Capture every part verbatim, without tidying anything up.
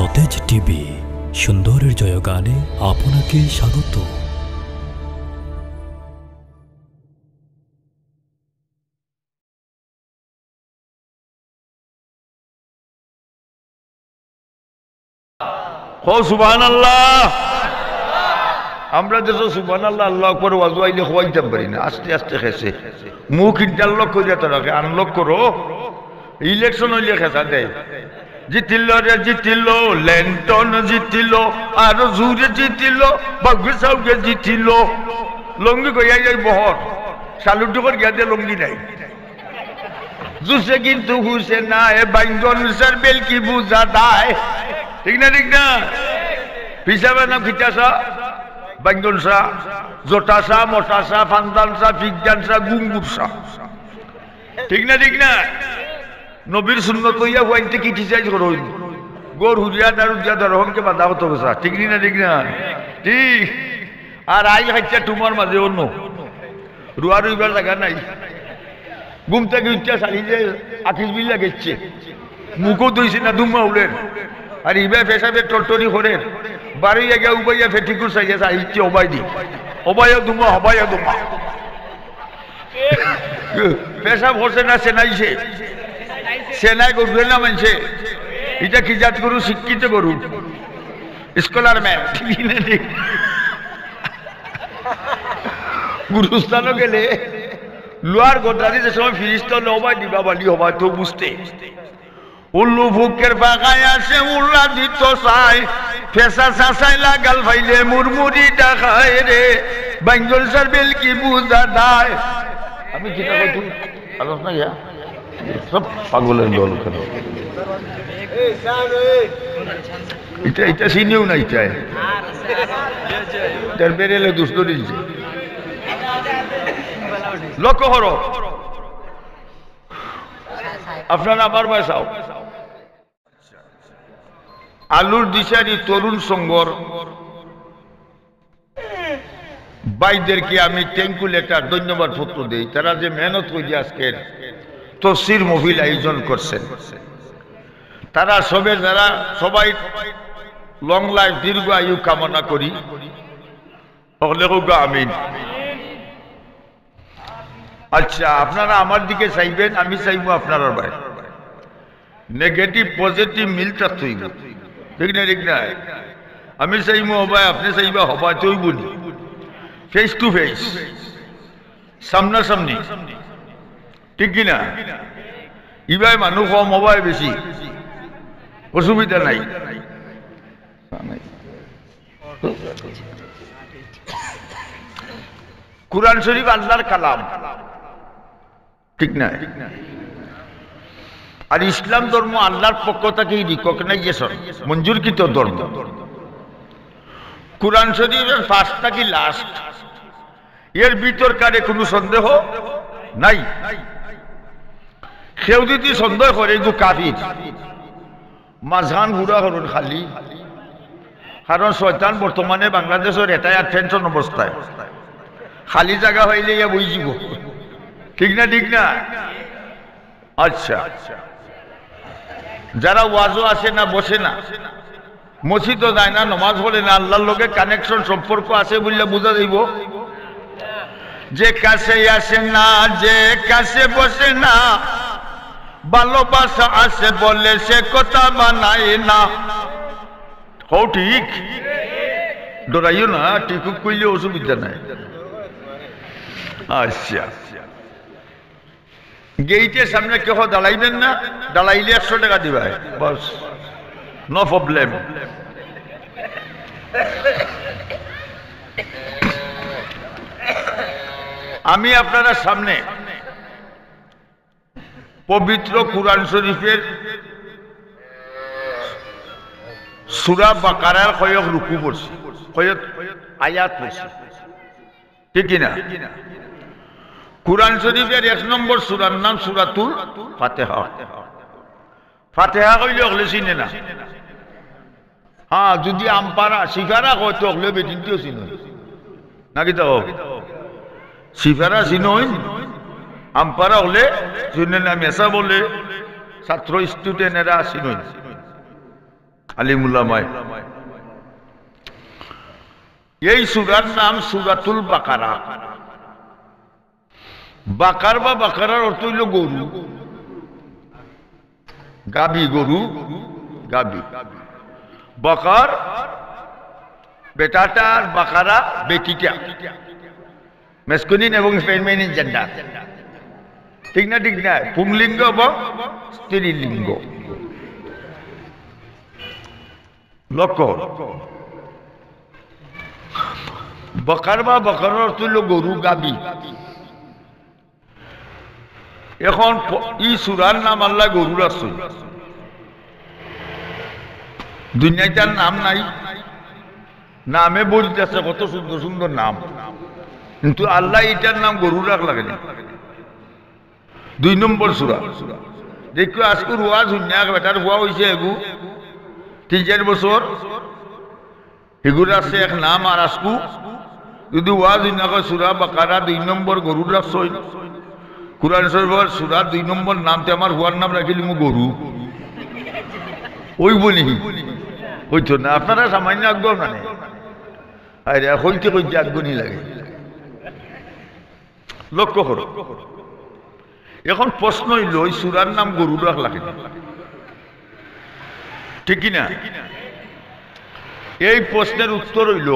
সতেজ টিভি, সুন্দরের জয়গানে আপনাকে স্বাগত। কও সুবহানাল্লাহ। আমরা দেশো সুবহানাল্লাহ, আল্লাহু আকবার ওয়াজো আইলে কওয়াইতাম পারি না, আস্তে আস্তে খেছে। মুখ interlock করিয়া তো রাখে, unlock করো। Election অইলে খেছা দেয়, জিতিল রে জিতিল, লেন্টন জিতিল, আর জুরে জিতিল, বাউগে সাউগে জিতিল। লুঙ্গি কইয়া যাই বহর, সালুটুকর গিয়া দে লুঙ্গি নাই। জুসে কিন্তু হুসে না, এ বাইঙ্গন সার বেলকি বুঝা দায়। ঠিক না, ঠিক না? পিসাবের নাম কিতা সা? বাইঙ্গন সা, জটা সা, মোটা সা, ফান্দান সা, ফিকজান সা, গুঙ্গুর সা। ঠিক না, ঠিক না? নবীর সুন্নত লইয়া হুয়াইনতে criticize করইন। গর হুরিয়া দারু দিয়া দারু হমকে বাধা হতো বসা। ঠিক নি না, ঠিক না? ঠিক। আর আইল খাইচ্ছা টুমার মাঝে অন্য। রুয়া রুইবার জাগা নাই। ঘুম থাকি উঠিয়া সারি যে আকিস বিল্লা গেছে। মুখও ধুইছে না, দুম্মা উলের। আর ইবায় পেশাবে টটরি করের। বারইয়া গিয়া উবাইয়া ফেটিকুর চাইয়া চাইছে, ওবায়দি। ওবায়ও দুম্মা, হবায়ও দুম্মা। পেশাব করছে না সেনাইছে? সেনাই গরুরে না মানছে? ইটা কি জাত গরু? শিক্ষিত গরু। Scholar man। গুরুস্থানও গেলে লোয়ার গোদরাজি যে সময় ফিরিস্তা হলে হবায় দিবা বালি হবায় তো বুঝতে। উল্লু ফুকের বাগায় আসে উল্লা দিত চাই, ফেসা চাচাই লাগাল ফাইলে মুরমুরি ডাকায় রে, বাঙ্গল সার বেলকি বুঝা দায়। আমি কিতা কই তুই? আলোস না গিয়া? সব পাগলের দল ওখানে। এটা, এটা চিনিও না, এটা। তার বেরেলে দুষ্ট দিনছে। লক্ষ্য করো। আপনারা আমার ভাই চাও। আলুর দিশারি তরুণ সংঘর ভাইদেরকে আমি thank you letter, ধন্যবাদ পত্র দেই। তারা যে মেহনত করি আজকের তফসির মহফিল আয়োজন করছেন, তারা সবে যারা সবাই long life, দীর্ঘ আয়ু কামনা করি। হকলে কউক্কা আমিন। আচ্ছা, আপনারা আমার দিকে চাইবেন, আমি চাইমু আপনারার বায়। Negative positive মিল থাকতে অইবো। ঠিক না, ঠিক না? আমি চাইমু হবায়, আপনে চাইবা হবায়, তো অইবো নি? Face to face, সামনাসামনি। ঠিক কি না? ইবায় মানুষ কম, হবায় বেশি, অসুবিধা নাই। কোরআন শরীফ আল্লাহর কালাম, ঠিক না? আর ইসলাম ধর্ম আল্লাহর পক্ষ থাকি recognition, মঞ্জুরকৃত ধর্ম। কোরআন শরীফের first থাকি last, এর ভিতরকারে কুনু সন্দেহ নাই। কেউ যদি সন্দেহ করে, ইগু কাফির। মাঝখান পুরা করুন খালি, কারণ শয়তান বর্তমানে বাংলাদেশর retired pension অবস্থায়, খালি জাগা পাইলে ইয়া বই যিবো। ঠিক না, ঠিক না? আচ্ছা, যারা ওয়াজো আসে না, বসে না, মসজিদও যায় না, নমাজ পড়ে না, আল্লাহর লগে connection, সম্পর্ক আছে বুলিয়া বুঝা যাইবো। যে কাছে আসে না, যে কাছে বসে না, ভালোবাসা আছে বলে সে কথা মানায় না। হও ঠিক, ডরাইও না, ঠিক কইলে অসুবিধা নাই। আচ্ছা, গেইটের সামনে কেহ দাঁড়াইবেন না, দাঁড়াইলে একশো টেকা দিবা, বাস, no problem। আমি আপনারার সামনে পবিত্র কুরআন শরীফের সূরা বাকারার কয়েক রুকু পড়ছি, কয়েক আয়াত পড়ছি, ঠিক কি না? কুরআন শরীফের এক নম্বর সূরার নাম সূরাতুল ফাতিহা। ফাতিহা কইলে অকলে চিনে না। হ্যাঁ, যদি আমপারা, শিফারা কয় তো অকলে বেটিন্তেও চিনইন। নাকি তো? শিফারা চিনইন, আমপারা অকলে চিনে না, মেসা বলে, ছাত্র student এরা চিনইন। আলিম উলামায়। এই সূরার নাম সূরাতুল বাকারা। বাকার বা বাকারার অর্থ অইল গরু, গাবি, গরু, গাবি। বাকার বেটাটা আর বাকারা বেটিটা, masculine এবং feminine gender। ঠিক না? ঠিক না? পুংলিঙ্গ এবং স্ত্রীলিঙ্গ। লক্ষ্য করো, বাকার বা বাকারার অর্থ অইল গরু, গাবি। এখন প-, ই সূরার নাম আল্লায় গরু রাখছইন। দুনিয়াত তার নাম নাই, নামে ভরি আছে কত সুন্দর সুন্দর নাম, কিন্তু আল্লায় ইটার নাম গরু রাখলা কেনে? দুই নম্বর সূরা। দেখো, আজকুর ওয়াজ হুনিয়া এক বেটার ফুয়া অইছে এগু তিন চাইর বছর, হিগুর আছে এক নাম, আর আজকু যদি ওয়াজ হুনিয়া কয় সূরা বাকারা দুই নম্বর গরু রাখছইন, কুরআন শরীফর সূরা দুই নম্বর নাম, তে আমার ফুয়ার নাম রাখিলিমু গরু। অইবো নি? অইতো না। আপনারা সামান্য আগ্রহ মানে, আরে কইতে কইতে আগ্রহ নি লাগে। লক্ষ্য করো, এখন প্রশ্ন অইল, ই সূরার নাম গরু রাখলা কেনে? ঠিক কি না? এই প্রশ্নের উত্তর অইল,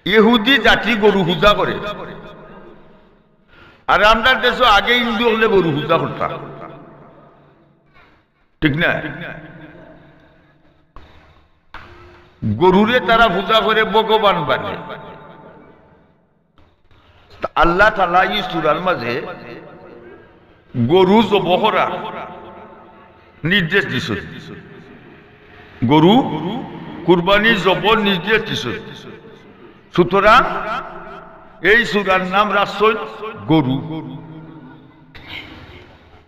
ইহুদি জাতি গরু পূজা করে, আর আমরার দেশো আগে হিন্দু অকলে গরু পূজা করতা। ঠিক না? গরুরে তারা পূজা করে, ভগবান বানায়। তা আল্লাহ তাআলা ই সূরার মাঝে গরু জব করার নির্দেশ দিছইন, গরু কুরবানি জবর নির্দেশ দিছইন। সুতরাং এই সূরার নাম রাখছইন গরু।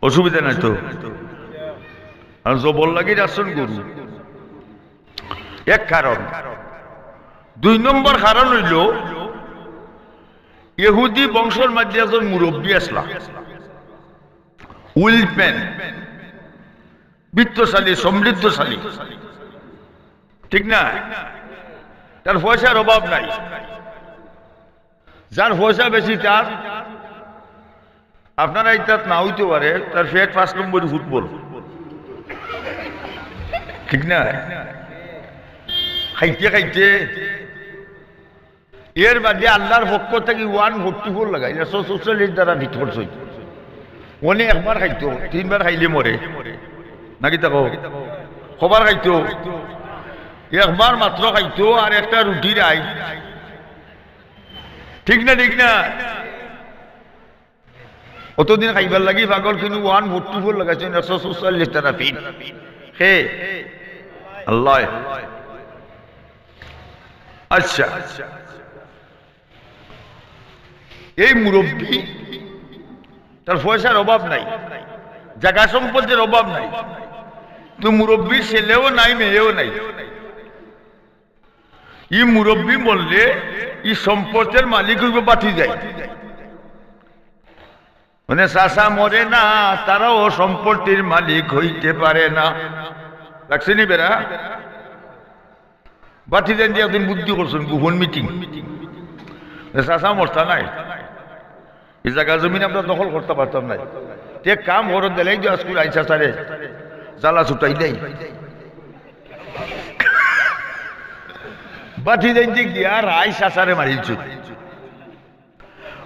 অসুবিধা নাই তো? আর জবর লাগি রাখছইন গরু, এক কারণ। দুই নম্বর কারণ অইল, ইহুদি বংশর মাঝে একজন মুরব্বি আছলা, wealthy man, বিত্তশালী, সমৃদ্ধশালী, ঠিক না? তার পয়সার অভাব নাই। যার পয়সা বেশি, তার, আপনারা ইতাত না অইতে পারে, তার পেট পাঁচ নম্বরই ফুটবল, ঠিক না? খাইতে খাইতে এর বাদে আল্লাহর পক্ষ থাকি one forty four লাগাইল, একশো চৌচল্লিশ দ্বারা ফিট করছইন। অনে একবার খাইতো, তিনবার খাইলে মরে। নাকি তাকো? কবার খাইতো? একবার মাত্র খাইতো, আর একটা রুটি রাইত। ঠিক না, ঠিক না? অতদিন খাইবার লাগি পাগল, কিন্তু one forty four লাগাইছইন, একশো চৌচল্লিশ দ্বারা ফিট। কে? আল্লাহ। আচ্ছা, এই মুরব্বি, তার পয়সার অভাব নাই, জাগা সম্পদের অভাব নাই, তো মুরব্বির ছেলেও নাই, মেয়েও নাই। ই মুরব্বি মরলে ই সম্পদের মালিক অইবো ভাতিজায়। মানে, চাচা মরে না, তারাও সম্পত্তির মালিক অইতে পারে না। লাগছে নি বেড়া? ভাতিজাইন্তে একদিন বুদ্ধি করছইন, গোপন মিটিং। যে, "চাচা মরতা নায়, ই জাগা জমিন আমরা দখল করতা পারতাম নায়। তে এক কাম করো, দিলাই দিও আজকুর আইন চাচারে, জ্বালা ছুটাই দেই।" ভাতিজাইন্তে গিয়া রাইত চাচারে মারিলছইন।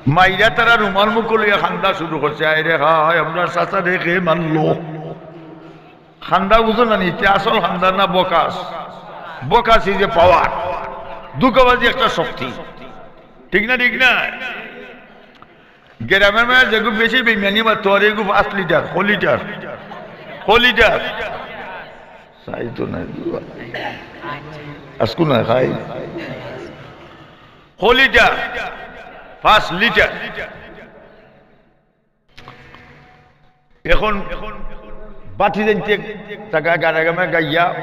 মাইরা তারা রুমাল মুখো লইয়া কান্দা শুরু করছে, "আয় রে হায়, আমরার চাচারে কে মারলো।" কান্দা বুঝো না নি, ইটা আসল কান্দা না বকাস? বকাস is a power, ধোঁকাবাজি একটা শক্তি। ঠিক না, ঠিক না? গ্রামের মাঝে যেগু বেশি বেইমানি মারতো, আর এগু পাঁচ লিটার, ক লিটার, ক লিটার। চাই তো না, আজকু না খাই। ক লিটার? পাঁচ লিটার। এখন ভাতিজাইন্তে জাগা গাড়া গামে গাইয়া,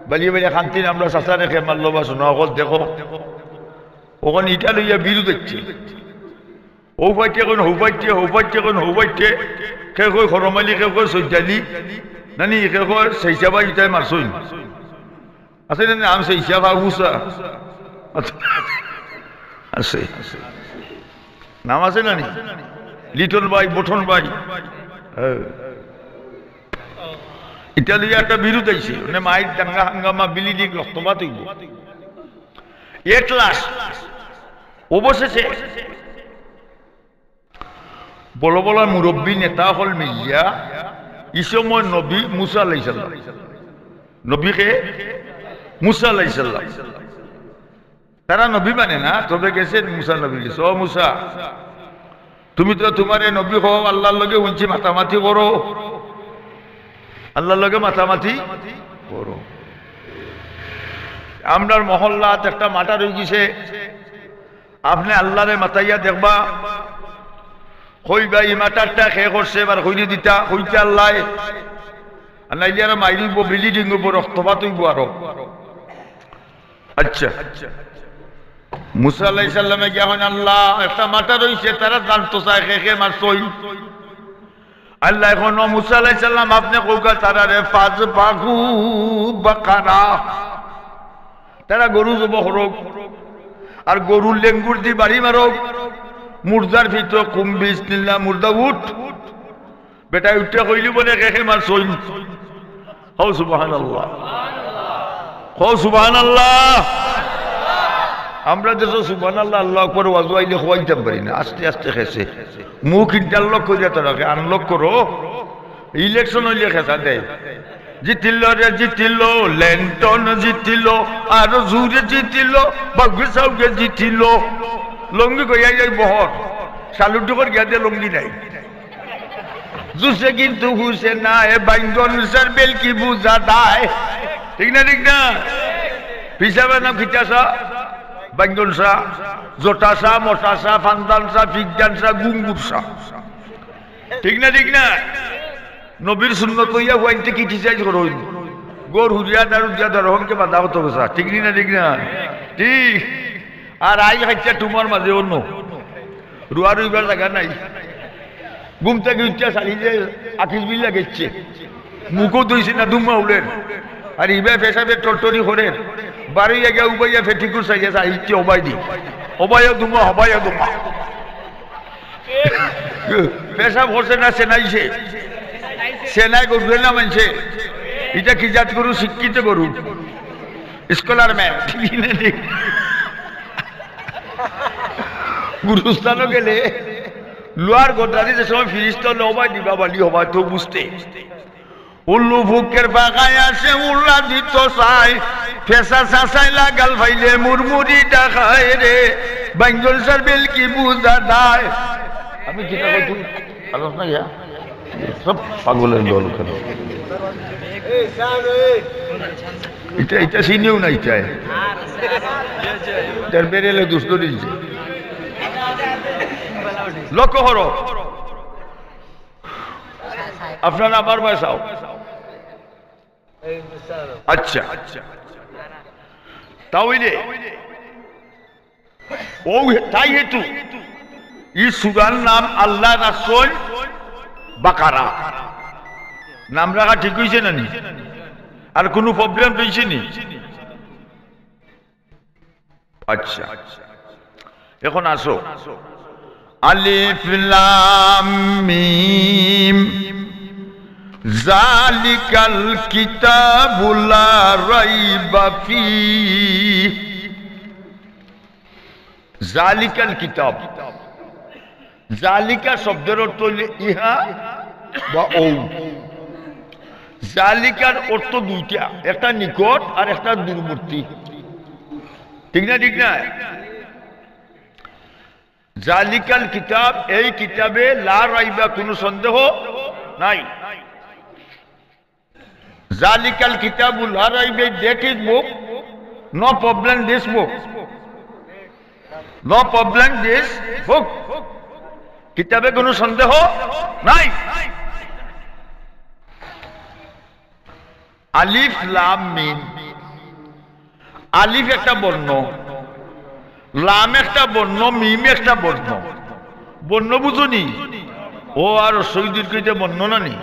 বালিয়ে বালিয়ে কান্দিন, "আমরার চাচারে কে মারলো বা সোনা অকল দেখো।" অখন ইটা লইয়া বিরোধ অইছে। অউ পাইটে কইন হউ পাইটে, হউ পাইটে কইন হউ পাইটে, কেউ কয় খরম আলী, কেউ কয় সৈয়দ আলী। নানি, কে কয়, "সেইসা ভাই, ইটায় মারছইন।" আছে না নি? "আম সেইসা ভাই, মুসা।" আছে। নাম আছে না নি? লিটন ভাই, বটন ভাই। হ্যাঁ। ইটা লইয়া একটা বিরোধ আইছে। মানে মাইর দাঙ্গা হাঙ্গামা, বিলিডিং, রক্তপাত অইব। At last, অবশেষে বড় বড় মুরব্বী নেতা অকল মিলিয়া ই সময় নবী মুসা আলাইহিস সালাম, নবী কে? মুসা আলাইহিস সালাম। তারা নবী মানে না, তবে গেছে মুসা নবীর গেছে, "ও মুসা, তুমি তো তুমারে নবী কও, আল্লাহর লগে হুনছি মাতামাতি করো, আল্লাহর লগে মাতামাতি করো। আমরার মহল্লাত একটা মার্ডার অইগেছে, আপনে আল্লাহরে মাতাইয়া দেখবা, কইবা ই মার্ডারটা কে করছে, এবার কইরে দিতা, কইতে আল্লায়, আর নাইলে আর মাইরিব, বিলিডিং অইব, রক্তপাত অইব আরো।" আচ্ছা, মুসা আলাইহিস সালামে গিয়া কইন, "আল্লাহ, একটা মার্ডার অইছে, তারা জানতো চায় কে কে মারছইন।" আল্লায় কইন, "ও মুসা আলাইহিস সালাম, আপনে কউক্কা তারারে, ফাযবাহু বাকারা, তারা গরু জবো করউক, আর গরুর লেঙ্গুর দি বাড়ি মারউক, মুর্দার ভিতরে কুম বিসমিল্লাহ, মুর্দা উঠ।" বেটায় উঠিয়া কইলিবো নে, "কে কে মারছইন?" কও সুবহানাল্লাহ। কও সুবহানাল্লাহ। আমরা দেশো সুবহানাল্লাহ, আল্লাহু আকবার ওয়াজো আইলে কওয়াইতাম পারি না, আস্তে আস্তে খেছে। মুখ ইন্টারলক করিয়া তো রাখে, আনলক করো। ইলেকশন অইলে খেছা দেয়, "জিতিল রে জিতিল, লেন্টন জিতিল, আর জুরে জিতিল, বাউগে সাউগে জিতিল।" লুঙ্গি কইয়া যাই বহর, সালুটুকর গিয়া দে লুঙ্গি নাই। জুসে কিন্তু হুসে না, এ বাইঙ্গন সার বেলকি বুঝা দায়। ঠিক না, ঠিক না? পিসাবের নাম কিতা সা? বাইঙ্গন সা, জটা সা, মোটা সা, ফান্দান সা, ফিকজান সা, গুঙ্গুর সা। ঠিক না, ঠিক না? নবীর সুন্নত লইয়া হুয়াইনতে criticize করইন। গর হুরিয়া দারু দিয়া দারু হনকে বাধা কত বসা। ঠিক নি না, ঠিক না? ঠিক। আর আইল খাইছে তোমার মাঝে অন্য। রুয়া রুইবার জাগা নাই। ঘুম থাকি উঠিয়া চালি যে আকিস বিল্লা গেছে। মুখও ধুইছে না, দুম্মা উড়ের। আর ইবায় পেশাবে টটরি করের। বারইয়া গিয়া উবাইয়া ফেটিকুর চাইয়া চাইছে, "ওবায় দি। ওবায় দুম্মা, হবায় দুম্মা।" পেশাব করছে না সেনাইছে? সেনাই গরুরে না মানছে? ইটা কি জাত গরু? শিক্ষিত গরু, স্কলার ম্যান। গুরুস্থানও গেলে লোয়ার গোদরাজি যে সময় ফিরিস্তা হলে, "ওবায় দিবা বালি, হবায় তো বুঝতে।" উল্লু ফুকের পাকায় আসে উল্লা দিত চাই, ফেসা চাচাই লাগাল ফাইলে মুরমুরি ডাকায় রে, বাঙ্গল সার বেলকি বুঝা দায়। আমি কিতা কইতু? আলোচ না গিয়া? সব পাগলের দল কেন? এটা, এটা চিনিও না, ইটায়। তার বেরেলে দুষ্ট দিচ্ছে। লক্ষ্য করো। আপনারা আমার বয়স আও। আচ্ছা, তা অইলে ও হে-, তাই হেতু ই সুরার নাম আল্লাহ রাসূল বাকারা। নাম রাখা ঠিক অইছে না নি? আর কুনু problem রইছে নি? আচ্ছা, এখন আসো, আলিফ লাম মিম, জালিকাল কিতাবু লা রাইবা ফি। জালিকাল কিতাব, জালিকা শব্দের অর্থ অইলে ইহা বা ও। জালিকার অর্থ দুইটা, একটা নিকট আর একটা দূরবর্তী। ঠিক না, ঠিক না? জালিকাল কিতাব, এই কিতাবে লা রাইবা, কোনো সন্দেহ নাই। জালিকাল কিতাবু লা রাইবা, that is book, no problem this book, no problem this book, কিতাবে কোনো সন্দেহ নাই। আলিফ লাম মিম। আলিফ একটা বর্ণ, লাম একটা বর্ণ, মিম একটা বর্ণ। বর্ণ বুঝো নি? অ আর হ্রস্ব ই দীর্ঘ ইটা বর্ণ না নি?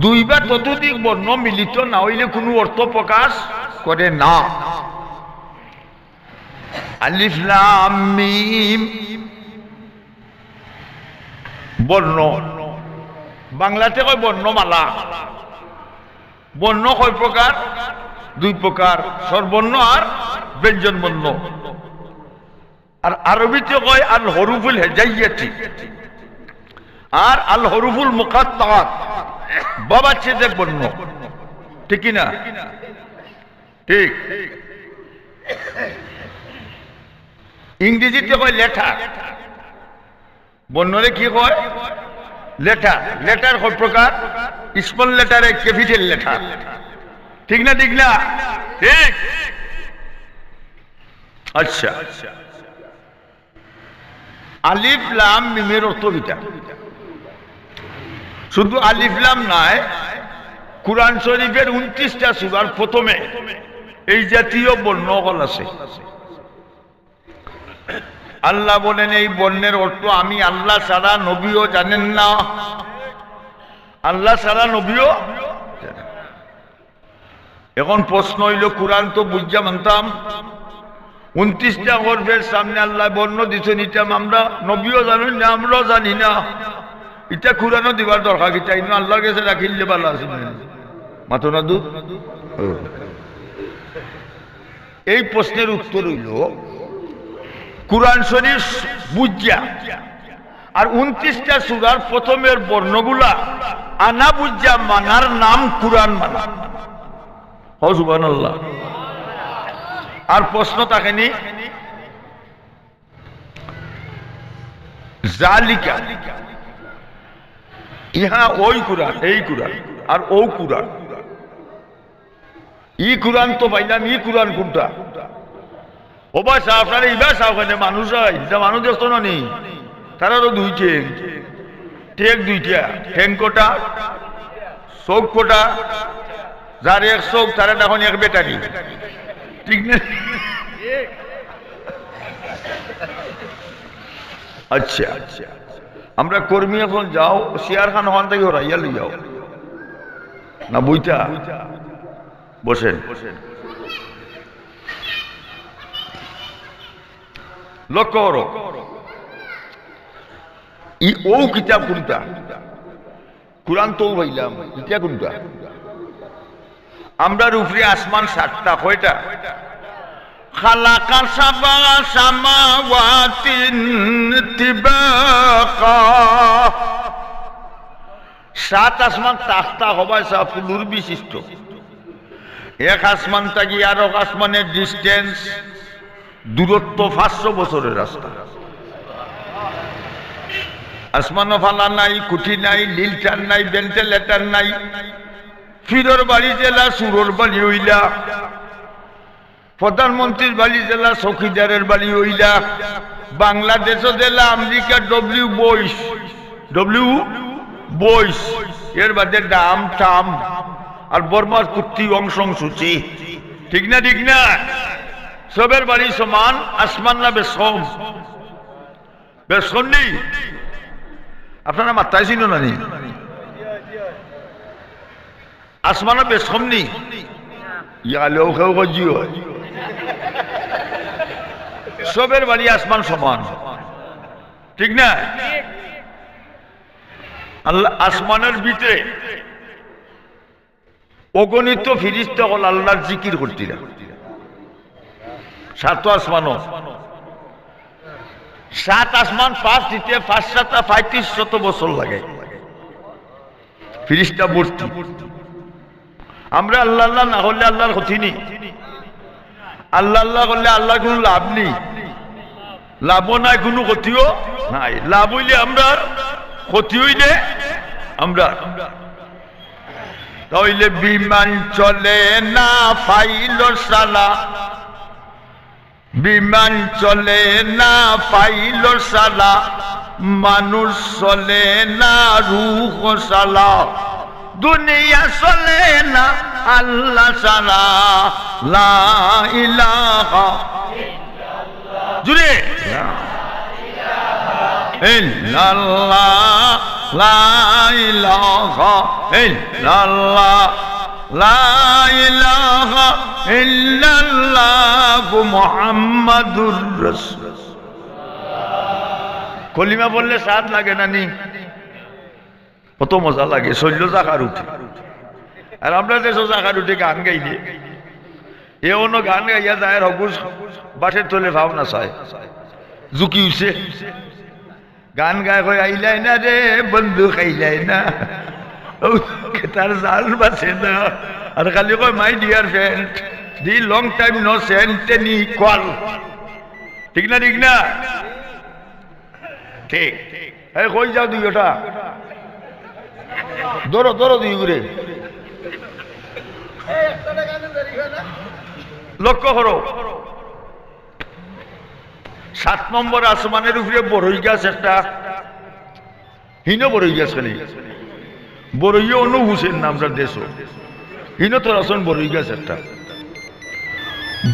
দুই বা ততোধিক বর্ণ মিলিত না অইলে কুনু অর্থ প্রকাশ করে না। আলিফ লাম মিম বর্ণ, বাংলাতে কয় বর্ণমালা। বর্ণ কয় প্রকার? দুই প্রকার, স্বরবর্ণ আর ব্যঞ্জন বর্ণ। আর আরবিতে কয় আল হরুফুল হেজাইয়াতি আর আল হরুফুল মুকাত্তাআত। বাবা ছেদক বর্ণ, ঠিক কি না? ঠিক। ইংরেজিতে কয় লেটার, বর্ণরে কি কয়? লেটার। লেটার কয় প্রকার? স্মল লেটারে ক্যাপিটাল লেটার। ঠিক না, ঠিক না? ঠিক। আচ্ছা, আলিফ লাম মিমের অর্থ কিতা? শুধু আলিফ লাম নায়, কুরআন শরীফের ঊনত্রিশটা সূরার প্রথমে এই জাতীয় বর্ণ অকল আছে। আল্লাহ বলেন, এই বর্ণের অর্থ আমি আল্লাহ ছাড়া নবীও জানেন না, আল্লাহ ছাড়া নবীও জানেন না। এখন প্রশ্ন অইল, কুরআন তো বুঝিয়া মানতাম, ঊনত্রিশটা হরফের সামনে আল্লায় বর্ণ দিছইন, ইটা আমরা নবীও জানইন না, আমরাও জানি না, ইটা কুরআনও দিবার দরকার কিতা? ইনো আল্লাহর গেছে রাখিলে ভালা আছিল না? মাতো না দু? এই প্রশ্নের উত্তর অইল, কুরআন শরীফ বুঝিয়া আর ঊনত্রিশটা সূরার প্রথমের বর্ণগুলা আনা বুঝিয়া মানার নাম কুরআন মানা। হো সুবহানাল্লাহ। আর প্রশ্ন থাকেনি, জালিকা, ইহা ওই কুরআন, এই কুরআন, আর ও কুরআন। ই কুরআন তো পাইলাম, ই কুরআন কুনটা? ও ভাই সাব, আপনারা ইবা চাও কেনে? মানুষ আই, ইটা মানুষ দেখতো না নি? তারারও দুই ঠেং, ঠেং দুইটা, ঠেং কটা, চোখ কটা, যার এক চোখ, তারে এখন এক ব্যাটারি, ঠিক না? আচ্ছা, আমরা কর্মী, এখন যাও, চেয়ার খান ওখান থাকি হরাইয়া লই যাও। না বইতা? বসেন। লক্ষ্য করো, ই ও কিতাব কুনটা? কুরআন তো পাইলাম, ইটা কুনটা? আমরার উপরে আসমান সাতটা, কয়টা? খালাকা সাবা সামাওয়াতিন তিবাকা। সাত আসমান তাখতা, হবায় সাব, floor বিশিষ্ট। এক আসমান থাকি আরক আসমানের distance, দূরত্ব পাঁচশো বছরের রাস্তা। আসমানো ফালা নাই, খুঁটি নাই, লিল্টার নাই, ভেন্টিলেটর নাই। পীরর বাড়ি যেলা, চুরর বাড়ি অইলা। প্রধানমন্ত্রীর বাড়ি যেলা, চৌকিদারের বাড়ি অইলা। বাংলাদেশো যেলা, America W Bush, W Bush, এর বাদে ডাম টাম, আর বর্মার কুত্তি অং সান সুচি। ঠিক না, ঠিক না? সবের বাড়ি সমান, আসমান না বেশ কম? বেশ কম নি? আপনারা মাত্তায় চিনো না নি? আসমানো বেশ কম নি? ইয়ালেও কেউ গজি হয়। সবের বাড়ি আসমান সমান, ঠিক না? আল্লাহ, আসমানের ভিতরে অগণিত ফিরিস্তা অকল আল্লাহর জিকির করতিরা। সাত আসমানো, সাত আসমান পাশ দিতে পাঁচ সাতা পঁয়ত্রিশ শত বছর লাগে। ফিরিস্তা ভর্তি। আমরা আল্লাহ আল্লাহ না করলে আল্লাহর ক্ষতি নি। আল্লাহ আল্লাহ করলে আল্লাহর কুনু লাভ নি, লাভও নাই, কুনু ক্ষতিও নাই। লাভ অইলে আমরার, ক্ষতি অইলে আমরার। তাইলে বিমান চলে না পাইলট ছাড়া, বিমান চলে না পাইলট ছাড়া, মানুষ চলে না রুহ ছাড়া, দুনিয়া চলে না আল্লাহ ছাড়া। লা ইলাহা, জুরে, ইল্লাল্লাহ। লা ইলাহা ইল্লাল্লাহ, লা ইলাহা ইল্লাল্লাহু মুহাম্মাদুর রাসূল। কলিমা পড়লে স্বাদ লাগে না নি? কত মজা লাগে, শরীল জাকার উঠে। আর আমরা দেশো জাকার উঠে গান গাইলে, এ অন্য গান গাইয়া যায়, হগুজ বাটের তলে ভাব না চায়, ঝুঁকি উঠছে। গান গায় কয়, "আইলাই না রে বন্ধু, খাইলাই না।" ও, তার জান বাঁচে না। আর খালি কয়, "My dear friend, the long time no send any call।" ঠিক না, ঠিক না? ঠিক। এই কই যাও দুইওটা? ধরো, ধরো দুইগুরে। লক্ষ্য করো, সাত নম্বর আসমানের উপরে বড়ই গাছ একটা, হিনো বড়ই গাছ খালি। বড়ইও অনু হুসেন না আমরার দেশো। হিনো তো আসন বড়ই গাছ একটা।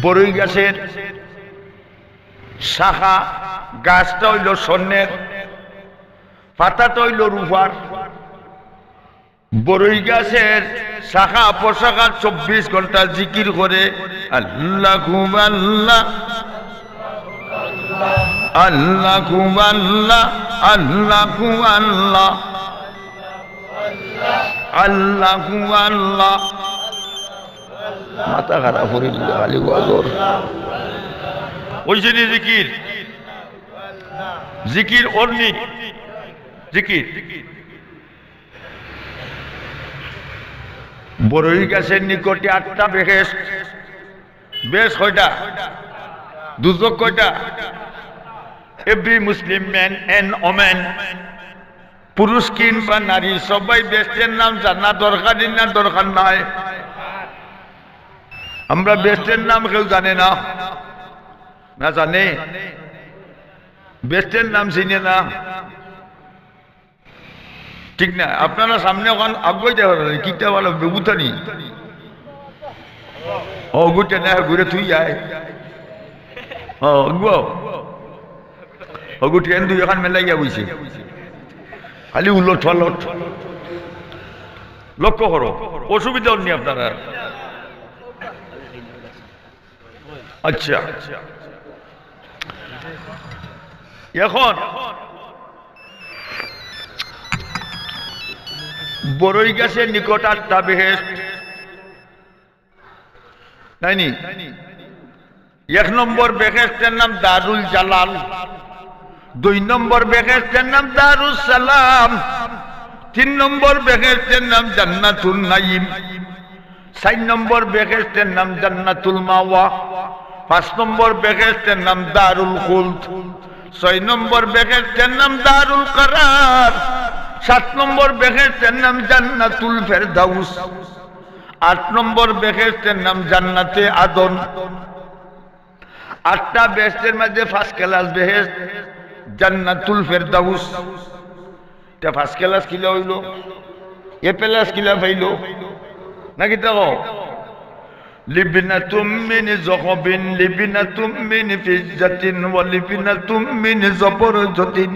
বড়ই গাছের শাখা, গাছটা অইলো স্বর্ণের, পাতাটা অইলো রূপার। বড়ই গাছের শাখা প্রশাখা চব্বিশ ঘন্টা জিকির করে, "আল্লাহু আল্লাহ, আল্লাহু আল্লাহ, আল্লাহু আল্লাহ, আল্লাহু আল্লাহ।" মাথা খারাপ করি দিলে খালি গজর। ওই যে জিকির, জিকির অর্নি, জিকির। বড়ই গাছের নিকটে আটটা বেহেশত। বেহেশত কয়টা? দুজখ কয়টা? Every Muslim man and woman, পুরুষ কিংবা নারী, সবাই বেহেশতের নাম জানা দরকার না দরকার নাই? আমরা বেহেশতের নাম কেউ জানে না, না জানে? বেহেশতের নাম চিনে না, ঠিক না? আপনারা সামনে ওখান আগুয়াইতে পারেন, কিতা বলে বেগুতানি। ও গুটে না, ঘুরে তুই আয়। ও গো, ও গুটে এন দুই এখান মেলাইয়া বইছে, খালি উলট পালট। লক্ষ্য করো, অসুবিধা নেই আপনারা। আচ্ছা, এখন বড়ই গাছের নিকট আটটা বেহেশত, নাই নি? এক নম্বর বেহেশতের নাম দারুল জালাল, দুই নম্বর বেহেশতের নাম দারুস সালাম, তিন নম্বর বেহেশতের নাম জান্নাতুন নাইম, চার নম্বর বেহেশতের নাম জান্নাতুল মাওয়া, পাঁচ নম্বর বেহেশতের নাম দারুল খুলদ, ছয় নম্বর বেহেশতের নাম দারুল কারার, সাত নম্বর বেহেশতের নাম জান্নাতুল ফেরদাউস, আট নম্বর বেহেশতের নাম জান্নাতে আদন। আটটা বেহেশতের মাঝে ফার্স্ট ক্লাস বেহেশত জান্নাতুল ফেরদাউস। তা ফার্স্ট ক্লাস কিলা অইলো? এ প্লাস কিলা পাইলো? নাকি তাও? لبنة من ذهب، لبنة من فضة، ولبنة من زبرجد،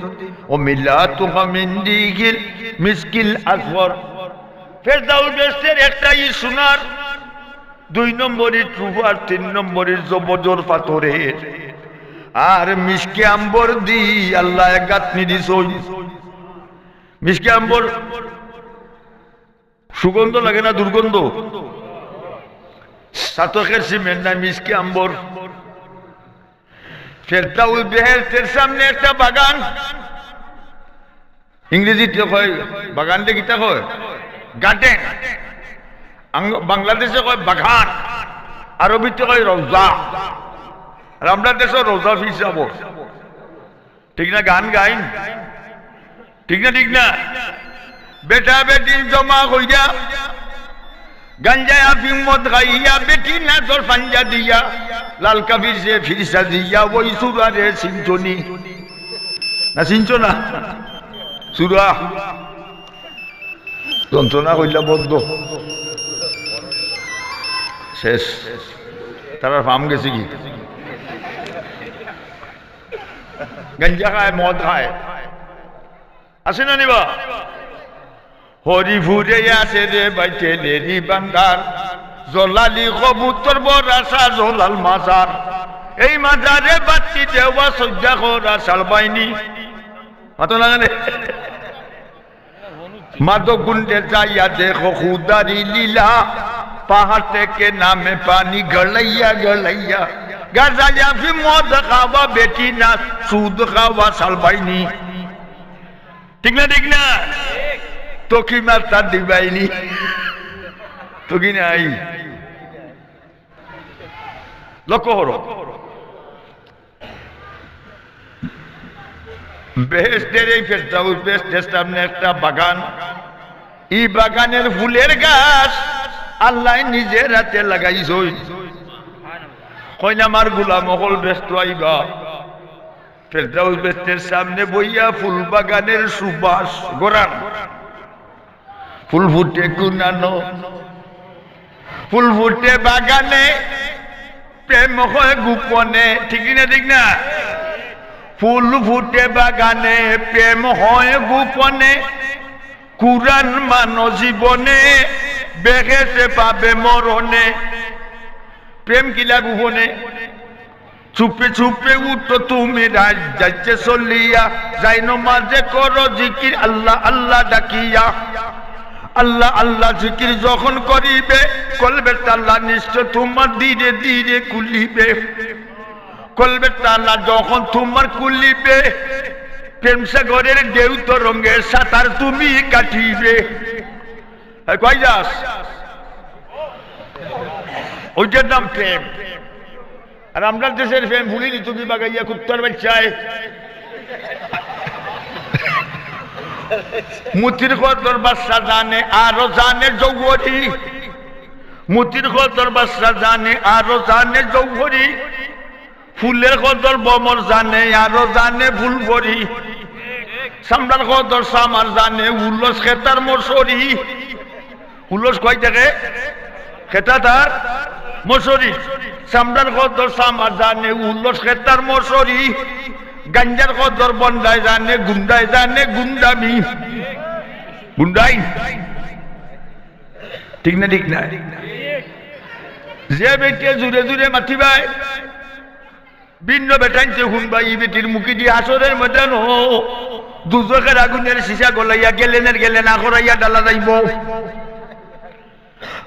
وملأتها من ريح المسك الأصفر। ফেরদাউস বেহেশতের একটাই সোনার, দুই নম্বরই রূপার, তিন নম্বরই জবজর পাথরের, আর মিশকে আম্বর দি আল্লায় গাঁথনি দিছইন। মিশকে আম্বর সুগন্ধ লাগে না দুর্গন্ধ? সাতকের সিমেন্ট না মিশকে আম্বর। ফেরদাউস বেহেশতের সামনে একটা বাগান, ইংরেজিতে কয় বাগানরে কিতা কয়? গার্ডেন। আং-, বাংলাদেশে কয় বাগান, আরবিতে কয় রওজা, আর আমরা দেশো রওজা ফিস যাব। ঠিক না? গান গাইন, ঠিক না? ঠিক না? বেটা বেটি জমা কইরা, গাঞ্জা আফিম মদ খাইয়া, বেটি নাচর পাঞ্জা দিয়া, লাল কাফির সে ফির সাজিয়া, ওই সুরারে চিনছো নি? না চিনছো না? সুরা যন্ত্রণা কইলা বদ্ধ। শেষ। তারার ফাম গেছে কি? গাঞ্জা খায়, মদ খায়, আছে না নিবা? হরিপুরে আছে রে ভাই তেলেরি ভান্ডার, জলালি কবুতর ভরসা জলাল মাজার। এই মাজারে বাতি দেওয়া সজ্জা করা সালবাইনি। মাতো না জানে? মাধবকুণ্ডে যাইয়া দেখো খুদারি লীলা, পাহাড় থেকে নামে পানি গড়াইয়া গড়াইয়া। গাজাইয়া ফি মদ খাওয়া বেটি না, সুদ খাওয়া সালবাইনি। ঠিক না, ঠিক না? তো কি মাস্টার দিবাইনি? তো কি নাই? লক্ষ্য করো, বেহেশতের এই ফেরদাউস বেহেশতের সামনে একটা বাগান, এই বাগানের ফুলের গাছ আল্লাহ নিজের হাতে লাগাইছইন। কইন আমার গোলাম অকল বেহেশতো আইবা, ফেরদাউস বেহেশতের সামনে বইয়া ফুল বাগানের সুবাস গড়ান। ফুল ফুটে কুনানো, ফুল ফুটে বাগানে, প্রেম হয় গোপনে। ঠিক না, ঠিক না? ফুল ফুটে বাগানে, প্রেম হয় গোপনে। কুরআন মানো জীবনে, বেহেশতে পাবে মরণে। প্রেম কিলা গোপনে? চুপে চুপে উঠো তুমি রাত যাইতে চলিয়া, যাই নমাজে করো জিকির আল্লাহ আল্লাহ ডাকিয়া। আল্লাহ আল্লাহ জিকির যখন করিবে, কলবের তালা নিশ্চয় তোমার ধীরে ধীরে খুলিবে। কলবের তালা যখন তোমার খুলিবে, প্রেম সাগরের ঢেউ তরঙ্গে সাঁতার তুমি কাটিবে। এই কই যাস? ওইটার নাম প্রেম। আর আমরার দেশের প্রেম ফুলি নিতুকি বাগাইয়া কুত্তার বাচ্চায়। মুতির কদর বাদশা জানে, আরো জানে জৌহরি। মুতির কদর বাদশা জানে, আরো জানে জৌহরি। ফুলের কদর ভ্রমর জানে, আরো জানে ফুলপরি। চামড়ার কদর চামার জানে, উলস খেতার মশরি। উলস কই থাকে? খেতা তার মশরি। চামড়ার কদর চামার জানে, উলস খেতার মশরি। গাঞ্জার কদর বন্ডায় জানে, গুন্ডায় জানে গুন্ডামি। গুন্ডাই। ঠিক না, ঠিক না? যে বেটিয়ে জুরে জুরে মাতিবায়, ভিন্ন বেটাইন্তে হুনবা, ই বেটির মুখেদি হাশরের ময়দানো দুজখের আগুনের সীসা গলাইয়া গেলেনের গেলেন আখরাইয়া ডালা যাইবো।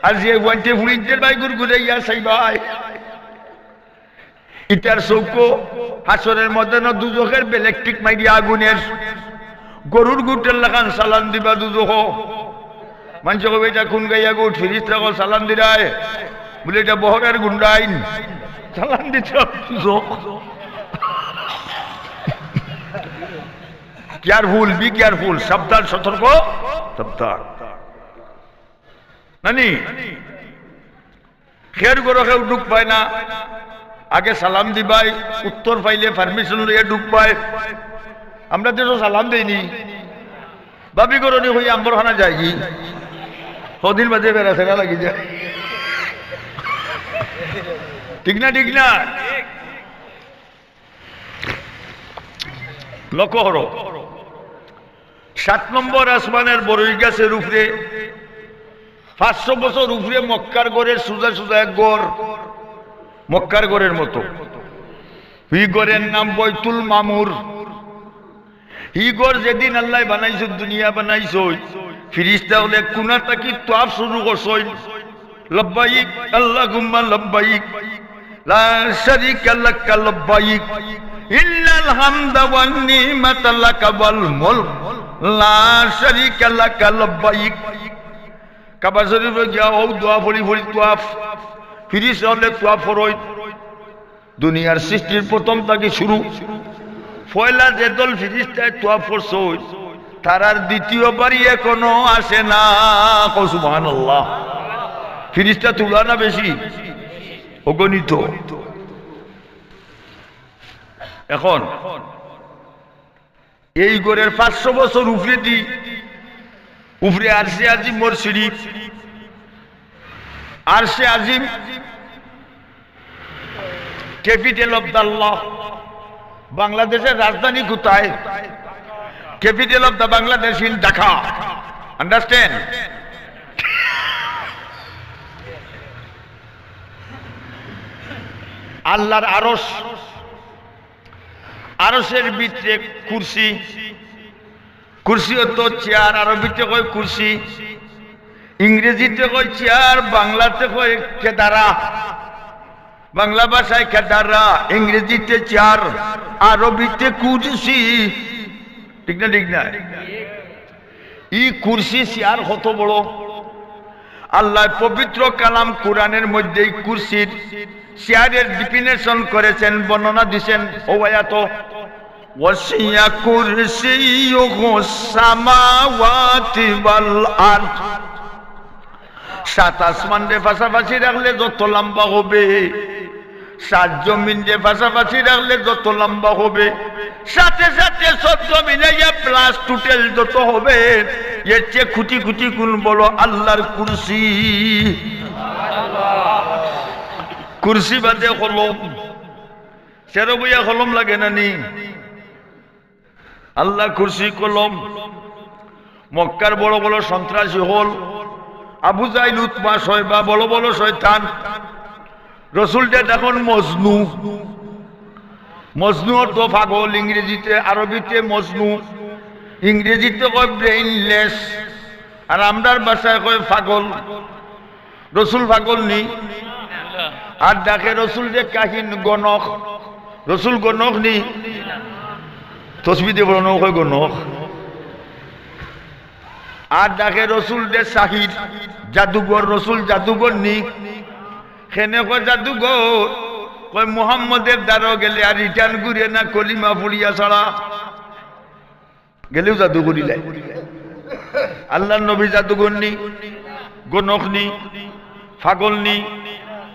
আর যে ওয়াইন্তে ফুড়িন্তের বায় গুড়গুড়াইয়া চাইবায়, ইতার চউখো হাশরের ময়দানো দুজখের বেলেকটিক মাইরিয়া আগুনের গরুর গুটর লাখান চালান দিবা দুজখো। মানষে কইবা, "ইটা কুন গাইয়া গুট?" ফিরিস্তা কইবা, "চালান দিরায়।" বুলে, "ইটা বহরের গুন্ডাইন।" চালান দিতে হবে দুজখ। Careful, be careful, সাবধান, সতর্ক, সাবধান। নানি? খের ঘরো কেউ ঢুক পায় না, আগে সালাম দিবায়, উত্তর পাইলে permission লইয়া ঢুক পায়। আমরা দেশো সালাম দেইনি, ভাবি ঘরো নি কই আম্বর খানা যায়গি, কদিন বাদে বেড়া ছেড়া লাগি যায়। ঠিক না, ঠিক না? লক্ষ্য করো, সাত নম্বর আসমানের বড়ই গাছের উপরে, পাঁচশো বছর উপরে মক্কার ঘরের সুজা সুজা এক ঘর, মক্কার ঘরের মতো। ই ঘরের নাম বাইতুল মামুর। ই ঘর যেদিন আল্লায় বানাইছইন, দুনিয়া বানাইছইন, ফিরিস্তা অকলে কুনা থাকি তোয়াফ শুরু করছইন। লব্বাইক আল্লাহুম্মা লব্বাইক, লা শারিকা লাকা লব্বাইক, ইন্নাল হামদা ওয়ান নিমাতা লাকা ওয়াল মুলক, লা শারিকা লাকা লব্বাইক। কাবা শরীফো গিয়া অউ দোয়া পড়ি পড়ি তোয়াফ, ফিরিস্তা অকলে তোয়াফ করইন। দুনিয়ার সৃষ্টির প্রথম থাকি শুরু, পয়লা যে দল ফিরিস্তায় তোয়াফ করছইন, তারার দ্বিতীয় বাড়ি এখনো আসে না। কও সুবহানাল্লাহ। ফিরিস্তা থুড়া না বেশি, অগণিত। এখন এই ঘরের পাঁচশো বছর উপরেদি, উপরে আরশে আজিমর সিঁড়ি। আরশে আজিম capital of the law। বাংলাদেশের রাজধানী কোথায়? Capital of the Bangladesh in Dhaka। Understand? আল্লাহর আরশ, আরশের ভিতরে কুরসি। কুরসি অর্থ চেয়ার, আরবিতে কয় কুরসি, ইংরেজিতে কয় চেয়ার, বাংলাতে কয় কেদারা। বাংলা ভাষায় কেদারা, ইংরেজিতে চেয়ার, আরবিতে কুরসি। ঠিক না, ঠিক না? ই কুরসি চেয়ার কত বড়? আল্লাহ পবিত্র কালাম কোরআনের মধ্যে এই কুরসির চেয়ারের definition করেছেন, বর্ণনা দিছেন। ও আয়াত, "ওয়াসিয়া কুরসিয়ুহুস সামাওয়াতি ওয়াল আরদ।" সাত আসমানরে পাশাপাশি রাখলে যত লম্বা হবে, সাত জমিনরে পাশাপাশি রাখলে যত লম্বা হবে, সাথে সাথে চোদ্দ মিলাইয়া plus total যত হবে, এর চেয়ে কোটি কোটি গুণ বড় আল্লাহর কুরসি। কুরসি বাদে কলম, চেয়ারো বইয়া কলম লাগে না নি? আল্লাহ কুরসি কলম। মক্কার বড় বড় সন্ত্রাসী অকল, আবু জাহিল, উতবা, শয়বা, বড় বড় শয়তান, রসুলরে ডাকইন মজনু। মজনু অর্থ পাগল, ইংরেজিতে, আরবিতে মজনু, ইংরেজিতে কয় brainless, আর আমরার ভাষায় কয় পাগল। রসুল পাগল নি? আর ডাকে রসুলরে কাহিন, গণক। রসুল গণক নি? তসবি দিয়া পড়ানো কয় গণক। আর ডাকে রসুলরে সাহির, জাদুঘর। রসুল জাদুঘর নি? কেনে কয় জাদুঘর? কয় মুহাম্মদের দ্বারো গেলে আর return ঘুরে না, কলিমা পড়িয়া ছাড়া। গেলেও জাদু করিলায়। আল্লাহর নবী জাদুঘর নি, গণক নি, পাগল নি,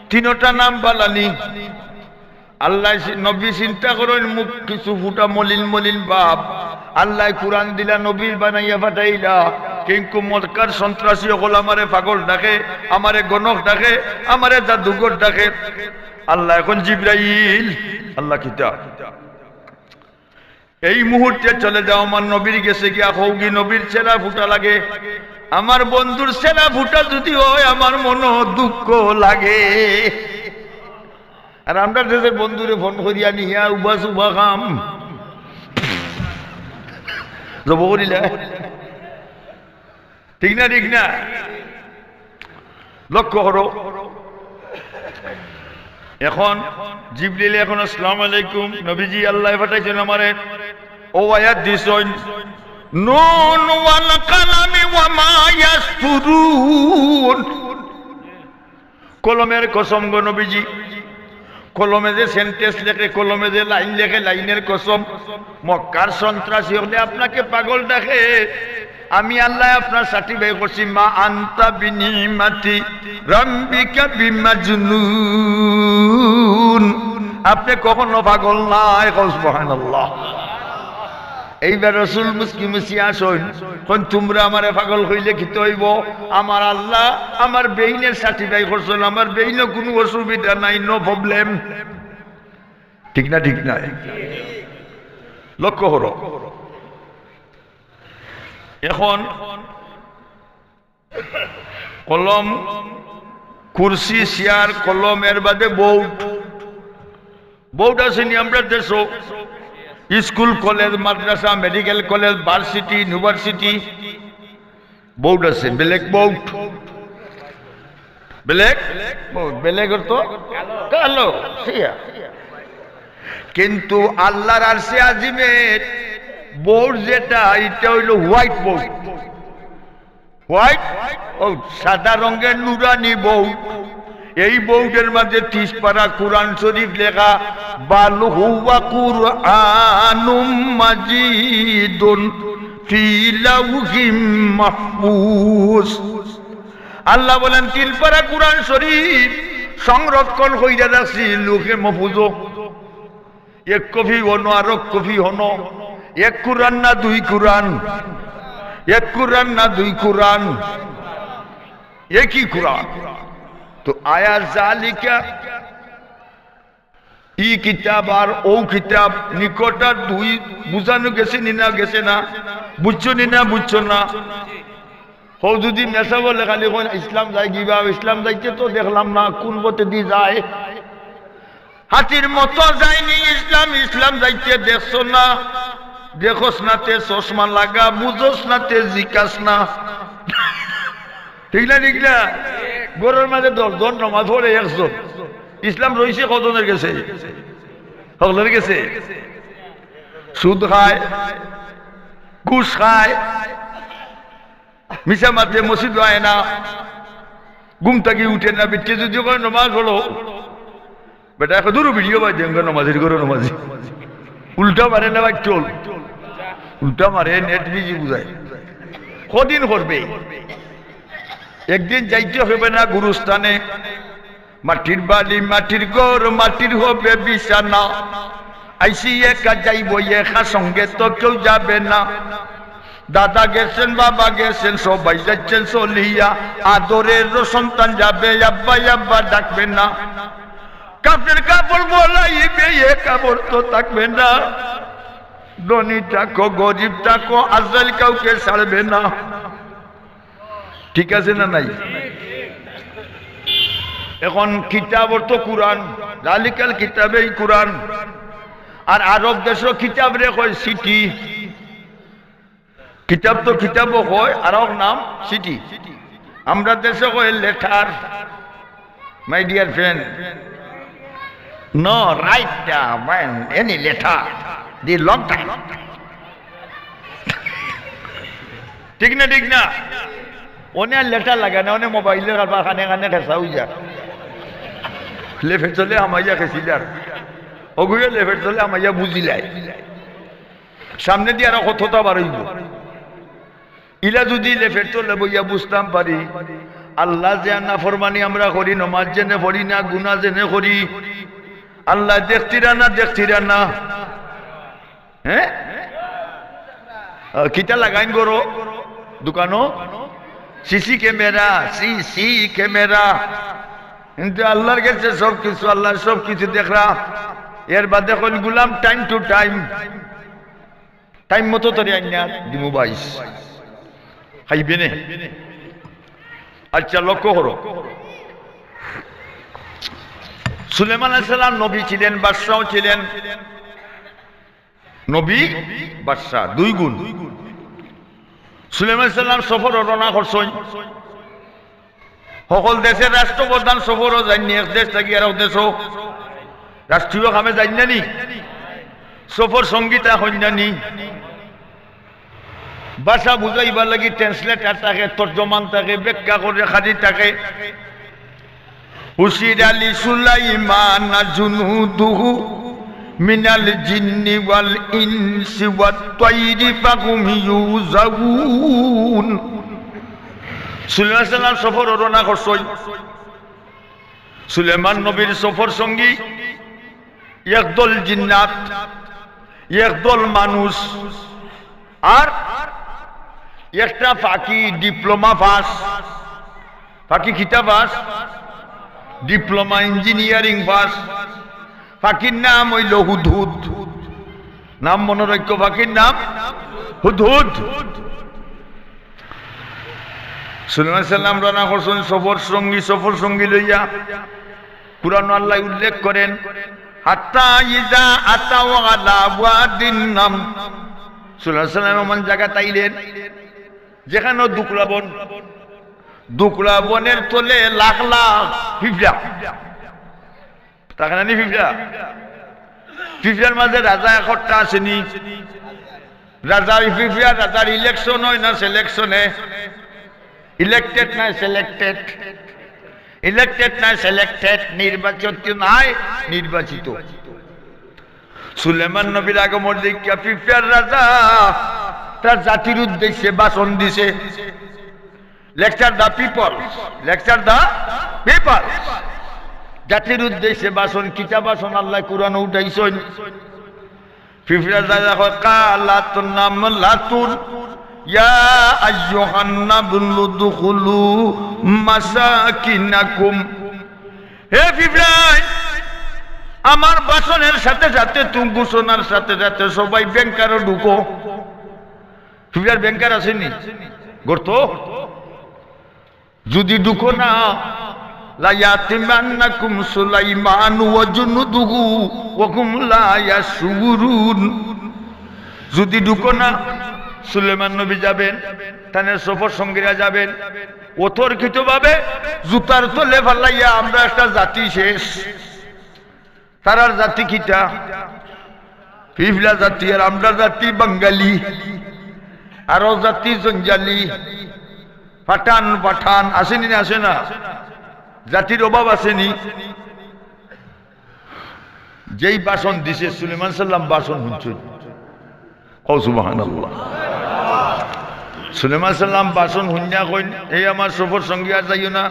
তিনোটা নাম বালা নি। আল্লাহ চি-, নবী চিন্তা করইন, মুখ কিছু ফুটা মলিন মলিন ভাব। আল্লাহ কোরআন দিলা, নবী বানাইয়া পাঠাইলা, কিন্তু মক্কার সন্ত্রাসী অকল আমারে পাগল ডাকে, আমারে গণক ডাকে, আমারে জাদুঘর ডাকে। আল্লাহ এখন জিব্রাইল, আল্লাহ কিতা এই মুহূর্তে চলে যাও আমার নবীর গেছে গিয়া কওগি, নবীর চেলা ফুটা লাগে, আমার বন্ধুর চেলা ফুটা যদি হয় আমার মনো দুঃখ লাগে। আর আমরা দেশের বন্ধুরে ফোন করিয়া নিয়া উবা সুবা খাম। জব করিলা। ঠিক না, ঠিক না? লক্ষ্য করো। এখন জিবরিল এখন আসসালামু আলাইকুম, নবীজি আল্লাহ পাঠাইছইন আমারে, ও আয়াত দিছইন, "নুন ওয়াল কালামি ওয়া মা ইয়াসতুরুন।" কলমের কসম গো নবীজি, কলমে যে sentence লেখে, কলমে যে লাইন লেখে, লাইনের কসম। মক্কার সন্ত্রাসী অকলে আপনাকে পাগল ডাকে, আমি আল্লাহ আপনার certify করছি, "মা আনতা বিনিমাতি রাব্বিকা বিমাজনুন।" আপনি কখনো পাগল নায়, কও সুবহানাল্লাহ। এইবার রসুল মুচকি মুচকি হাসইন, কইন, "তুমরা আমারে পাগল কইলে কিতা অইবো? আমার আল্লাহ আমার বেইনর certify করছইন, আমার বেইনো কুনু অসুবিধা নাই, no problem।" ঠিক না, ঠিক না? লক্ষ্য করো। এখন কলম, কুরসি, চেয়ার, কলম, এর বাদে board। Board আছে নি আমরার দেশো? স্কুল, কলেজ, মাদ্রাসা, medical college, varsity, university, board আছে, black board। Black board, black অর্থ কালো, সিয়া। কিন্তু আল্লাহর আরশে আজিমের board যেটা, এটা অইলো white board। White? ও, সাদা রঙের নুরানি board। এই board-এর মাঝে তিরিশ পারা কোরআন শরীফ লেখা, "বাল হুয়া কুরআনুম মাজিদুন ফি লাউহিম মাহফুজ।" আল্লাহ বলেন, "তিন পারা কোরআন শরীফ সংরক্ষণ কইরা রাখছি লৌহে মাহফুজো।" এক কপি অনো, আরক কপি অনো। এক কোরআন না দুই কোরআন? এক কোরআন না দুই কোরআন? একই কোরআন। তো আয়া জালিকা, ই কিতাব আর অউ কিতাব নিকট আর দুই, বুঝানো গেছে নি না গেছে না? বুঝছো নি না বুঝছো না? হউ যদি মেসাব অইলে খালি কইন, "ইসলাম যায়গি বা, ইসলাম যাইতে তো দেখলাম না, কুন পথেদি যায়?" হাতির মতো যায়নি ইসলাম, ইসলাম যাইতে দেখছো না। দেখোস না তে চশমা লাগা, বুঝোস না তে জিকাস না। ঠিক না, ঠিক না? ঘরর মাঝে দশ জন নমাজ পড়ে একজন। ইসলাম রইছে কজনর গেছে? হকলর গেছে। সুদ খায়, ঘুষ খায়, মিছা মাতে, মসজিদ আয় না, ঘুম থাকি উঠে না। বেটিয়ে যদি কয়, "নমাজ পড়ো", বেটায় কয়, "দুরু ভিডিও বাদ দেন, নমাজির ঘরো নমাজি।" উল্টা মারে না ভাই, চল। উল্টা মারে, নেট বিজি বুঝায়। কদিন করবে? একদিন যাইতে হবে না গুরুস্থানে। মাটির বাড়ি, মাটির ঘর, মাটির হবে বিছানা। আইছি একা, যাইব একা, সঙ্গে তো কেউ যাবে না। দাদা গেছেন, বাবা গেছেন, সবাই যাচ্ছেন চলিয়া। আদরের সন্তান যাবে, আব্বা আব্বা ডাকবে না। কাফনের কাপড় বলাইবে, এ কাপড় তো থাকবে না। ধনী থাকো, গরিব থাকো, আজরাইল কাউকে ছাড়বে না। ঠিক আছে না নাই? এখন কিতাব অর্থ কুরআন, জালিকাল কিতাবে কুরআন। আর আরব দেশো কিতাবরে কয় চিঠি। কিতাব তো কিতাবও কয়, আর এক নাম চিঠি। আমরা দেশো কয় letter. My dear friend, no write, uh, any letter, the long time. ঠিক না, ঠিক না? অনে আর লেটার লাগে না, অনে মোবাইলর কারবার, কানে কানে খেসা অই যায়। লেফের তলে হামাইয়া খেসিলার, অগুয়ে লেফের তলে হামাইয়া বুঝিলায়। সামনেদি আরো কততা বার অইবো। ইলা যদি লেফের তলে বইয়া বুঝতাম পারি, আল্লাহ যে নাফরমানি আমরা করি, নমাজ যেনে পড়ি না, গুনা যেনে করি, আল্লায় দেখতিরা না, দেখতিরা না। হ্যাঁ? আহ, কিতা লাগাইন ঘরো? দোকানো? CC camera, CC camera. কিন্তু আল্লাহর গেছে সব কিছু, আল্লায় সব কিছু দেখরা। এর বাদে কইন, "গুলাম, time to time, time মতো তোরে আইনা দিমু বাইশ।" খাইবে নে? আচ্ছা, লক্ষ্য করো, সুলেমান আলাইহিস সালাম নবী ছিলেন, বাদশাও ছিলেন। নবী, বাদশা, দুই গুণ। সুলেমান আলাইহিস সালাম সফরো রওনা করছইন। হকল দেশর রাষ্ট্রপ্রধান সফরো যাইননি, এক দেশ থাকি আরক দেশো। রাষ্ট্রীয় কামে যাইন না নি? সফর সঙ্গী তা হইন না নি? ভাষা বুঝাইবার লাগি translator থাকে, তর্জমান থাকে, ব্যাখ্যা করে খালি থাকে। حشر لسليمان جنوده من الجن والإنس والطير فهم يوزعون। সুলেমান সালাম সফর রওনা করছইন। সুলেমান নবীর সফর সঙ্গী একদল জিন্নাত, একদল মানুষ, আর একটা পাখি diploma pass। পাখি কিতা pass? Diploma engineering pass। পাখির নাম অইলো হুদহুদ। নাম মনো রাখো, পাখির নাম হুদহুদ। সুলেমান সালাম রওনা করছইন সফর সঙ্গী, সফর সঙ্গী লইয়া। কুরআনো আল্লায় উল্লেখ করেন, "হাত্তা ইযা আতাও আলা ওয়াদিন নাম।" সুলেমান সালাম এমন জাগাত আইলেন, যেখানো দুকলা বন, দুকলা বনের তলে লাখ লাখ পিঁপড়া। থাকে না নি পিঁপড়া? পিঁপড়ার মাঝে রাজা একটা আছে নি? রাজা, ওই পিঁপড়া রাজার election হয় না selection এ? Elected না selected? Elected না selected? নির্বাচিত নায়, নির্বাচিত। সুলেমান নবীর আগমন দেখিয়া পিঁপড়ার রাজা তার জাতির উদ্দেশ্যে ভাষণ দিছে। Lecture the people, lecture the people। জাতির উদ্দেশ্যে ভাষণ, কিতা ভাষণ আল্লায় কুরআনো উঠাইছইন? পিঁপড়ার রাজা কয়, "কালাত নামলাতুন ইয়া আইয়ুহান নামলু দুখুলু মাসাকিনাকুম।" হে পিঁপড়ায়, আমার ভাষণের সাথে সাথে, তুমি ঘোষণার সাথে সাথে সবাই ব্যাংকারও ঢুকো। পিঁপড়ার ব্যাংকার আছে নি? গর্ত? যদি ঢুকো না, লায়াতিমান্নাকুম সুলাইমান ওয়া জুনুদুহু ওয়া হুম লা ইয়াশউরুন। যদি ঢুকো না, সুলেমান নবী যাবেন, তানে সফর সঙ্গীরা যাবেন, অতর্কিতভাবে জুতার তলে ফালাইয়া আমরা একটা জাতি শেষ। তারার জাতি কিতা? পিফলা জাতি, আর আমরার জাতি বাঙালি, আরো জাতি জঞ্জালি, পাঠান, পাঠান, আছেনি না, আছে না? জাতির অভাব আছেনি? যেই ভাষণ দিছে, সুলেমান সাল্লাম ভাষণ হুনছইন। কও সুবহানাল্লাহ। সুলেমান সাল্লাম ভাষণ হুনিয়া কইন, "এই আমার সফর সঙ্গী, আর যাইও না,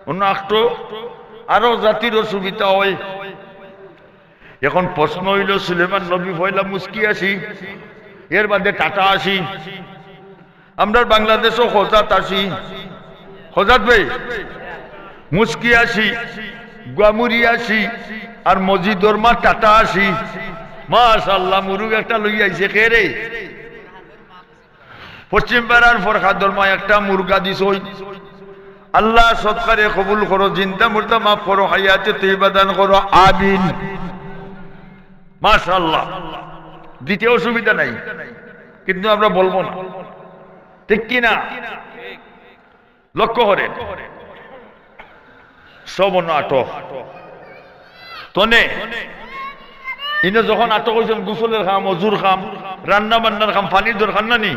অন্য আখটো আরো জাতির অসুবিধা হয়।" এখন প্রশ্ন অইলো, সুলেমান নবী পয়লা মুচকি আসি, এর বাদে টাটা আসি, আমরার বাংলাদেশও খোজাত আসি, খোজাত ভাই, মুচকি আসি, গুয়ামুরি আসি, আর মসজিদর মা টাটা আসি। মাশাআল্লাহ, মুরুগ একটা লই আইছে, কে রে? পশ্চিম পাড়ার ফরহাদর মা একটা মুরগা দিছইন। আল্লাহ সৎকারে কবুল করো, জিন্দা মুর্দা মাফ করো, হায়াতে তৈবা দান করো, আমিন। মাশাআল্লাহ, দিতে অসুবিধা নাই, কিন্তু আমরা বলবো না, ঠিক কি না? লক্ষ্য করেন, সব অন্য আটক। তনে ইনো যখন আটক অইছইন, গোসলের কাম, অজুর কাম, রান্না বান্নার কাম, পানির দরকার না নি?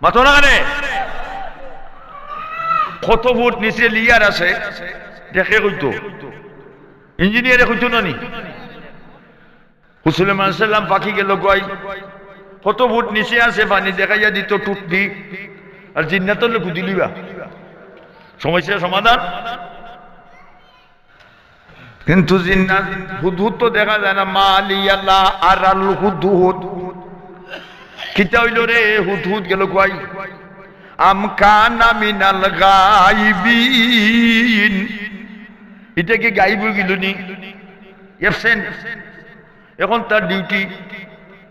মাতো না কেনে? কত ফুট নিচে layer আছে, দেখে কইতো, ইঞ্জিনিয়ারে কইতো না নি? সুলেমান সাল্লাম পাখি গেল কই, কত ফুট নিচে আছে পানি, দেখাইয়া দিত টুট দি, আর জিন্নাতর লোক দিলিবা, সমস্যা সমাধান। কিন্তু জিন্নাত, হুদহুদ তো দেখা যায় না। মা লিয়া লা আরাল হুদহুদ। কিতা অইলো রে, হুদহুদ গেল কই? আম কানা মিনাল গাইবিন। ইটা কি গাইব অই গেলো নি? Absent। এখন তার duty,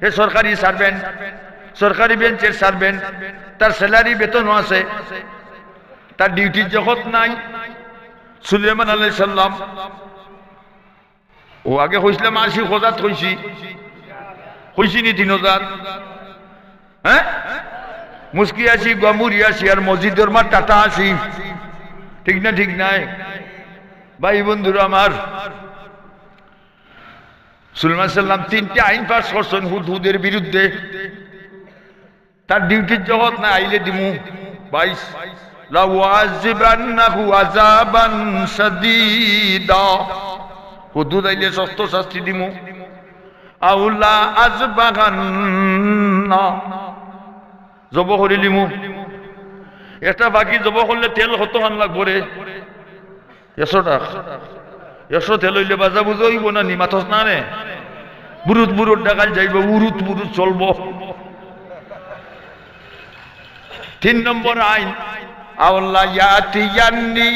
হে সরকারি servant, সরকারি বেঞ্চের servant, তার salary বেতনও আছে, তার duty-র জগত নাই। সুলেমান আলাইহিস সালাম, ও আগে কইছিলাম আশি খোজাত কইছি, কইছি নি তিন হাজার? হ্যাঁ, মুচকি আসি, গুয়ামুরি আসি, আর মসজিদর মা টাটা আসি, ঠিক না? ঠিক নাই ভাই বন্ধুরা আমার? সুলেমান সাল্লাম তিনটা আইন পাস করছইন হুদহুদের বিরুদ্ধে। তার duty-র জগত না, আইলে দিমু। বাইশ, লাউআযিবান্নাহু আযাবান শাদীদা। হুদহুদ আইলে শক্ত শাস্তি দিমু। আও লাআযবাহান্না, জব করি লিমু। একটা পাখি জব করলে তেল কতখান লাগবো রে? একশো টাকা। একশো তেল অইলে বাজা বুঝা অইবো না নি? মাতস না নে? বুরুত বুরুত ডাকাল যাইবো, উরুত বুরুত চলবো। তিন নম্বর আইন, আও লায়াতিয়ান্নি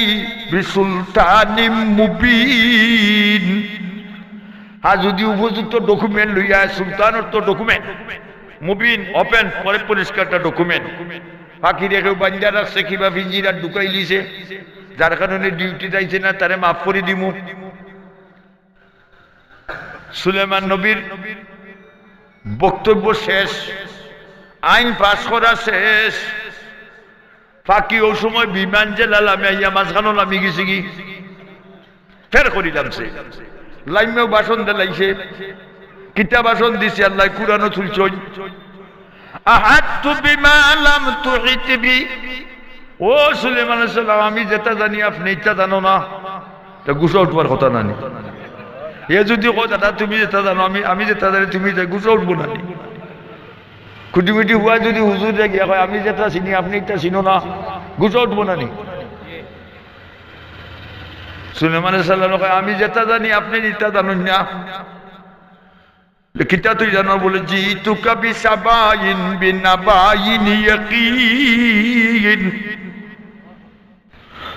বিসুলতানিম মুবিন। হ্যাঁ, যদি উপযুক্ত document লইয়া, সুলতানর তো document, মুবিন, open, পরে পরিষ্কার একটা document। পাখিরে কেউ বান্ধিয়া রাখছে কিবা পিঞ্জিরাত ঢুকাইলিছে, যার কারণে duty-ত আইছে না, তারে মাফ করি দিমু। সুলেমান নবীর বক্তব্য শেষ, আইন পাস করা শেষ। পাখি অউ সময় বিমান যে লামে আইয়া মাঝখানো লামি গেছে কি, ফের করিলাম সে। লাইমেও ভাষণ দিলাইছে, কিতা ভাষণ দিছে আল্লাহ কুরআনো তুলছইন। আহাত্তু বিমা লাম তুহিত বি। ও সুলেমান আলাইহিস সালাম, আমি যেটা জানি আপনি এটা জানো না। তা গুছা উঠবার কথা না নি? এ যদি কয়, "দাদা, তুমি যেটা জানো, আমি, আমি যেটা জানি, তুমি এটা", গুছা উঠবো না নি? খুটিমিটি হুয়া যদি হুজুর গিয়া কয়, "আমি যেটা চিনি, আপনি এটা চিনো না", গুছা উঠবো না নি? সুলেমান আলাইহিস সালাম কয়, "আমি যেটা জানি, আপনি এটা জানেন না।" "কিতা তুই জানো?" বলে, "জিতুকা বিসাবাইন বিনাবাইন ইয়াকিন।"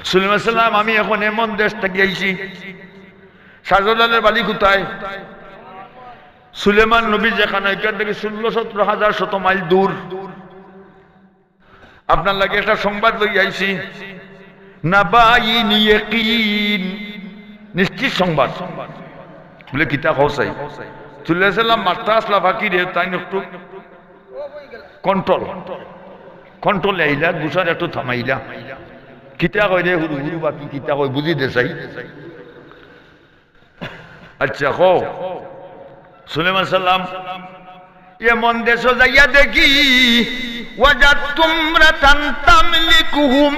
সুলেমান সাল্লাম, "আমি এখন এমন দেশ থাকি আইছি।" শাহজালালের বাড়ি কোথায়? সুলেমান নবী যেখানে, এখান থেকে ষোলো সতেরো হাজার শত মাইল দূর। আপনার লাগি একটা সংবাদ লই আইছি, নাবাইন ইয়াকিন, নিশ্চিত সংবাদ। বলে, "কিতা কও চাই?" রাসুলুল্লাহ সাল্লাল্লাহু আলাইহি ওয়াসাল্লাম মাততা আছলা পাখিরে, তাইন একটু কন্ট্রোল, কন্ট্রোলে আইলা, গুছার একটু থামাইলা। "কিতা কয় রে হুরু হুরু পাখি, কিতা কয়, বুঝি দে চাই।" আচ্ছা, কও। সুলাইমান সাল্লাম, এমন দেশো যাইয়া দেখি, ওয়াজাদতু ইমরাতান তামলিকুহুম।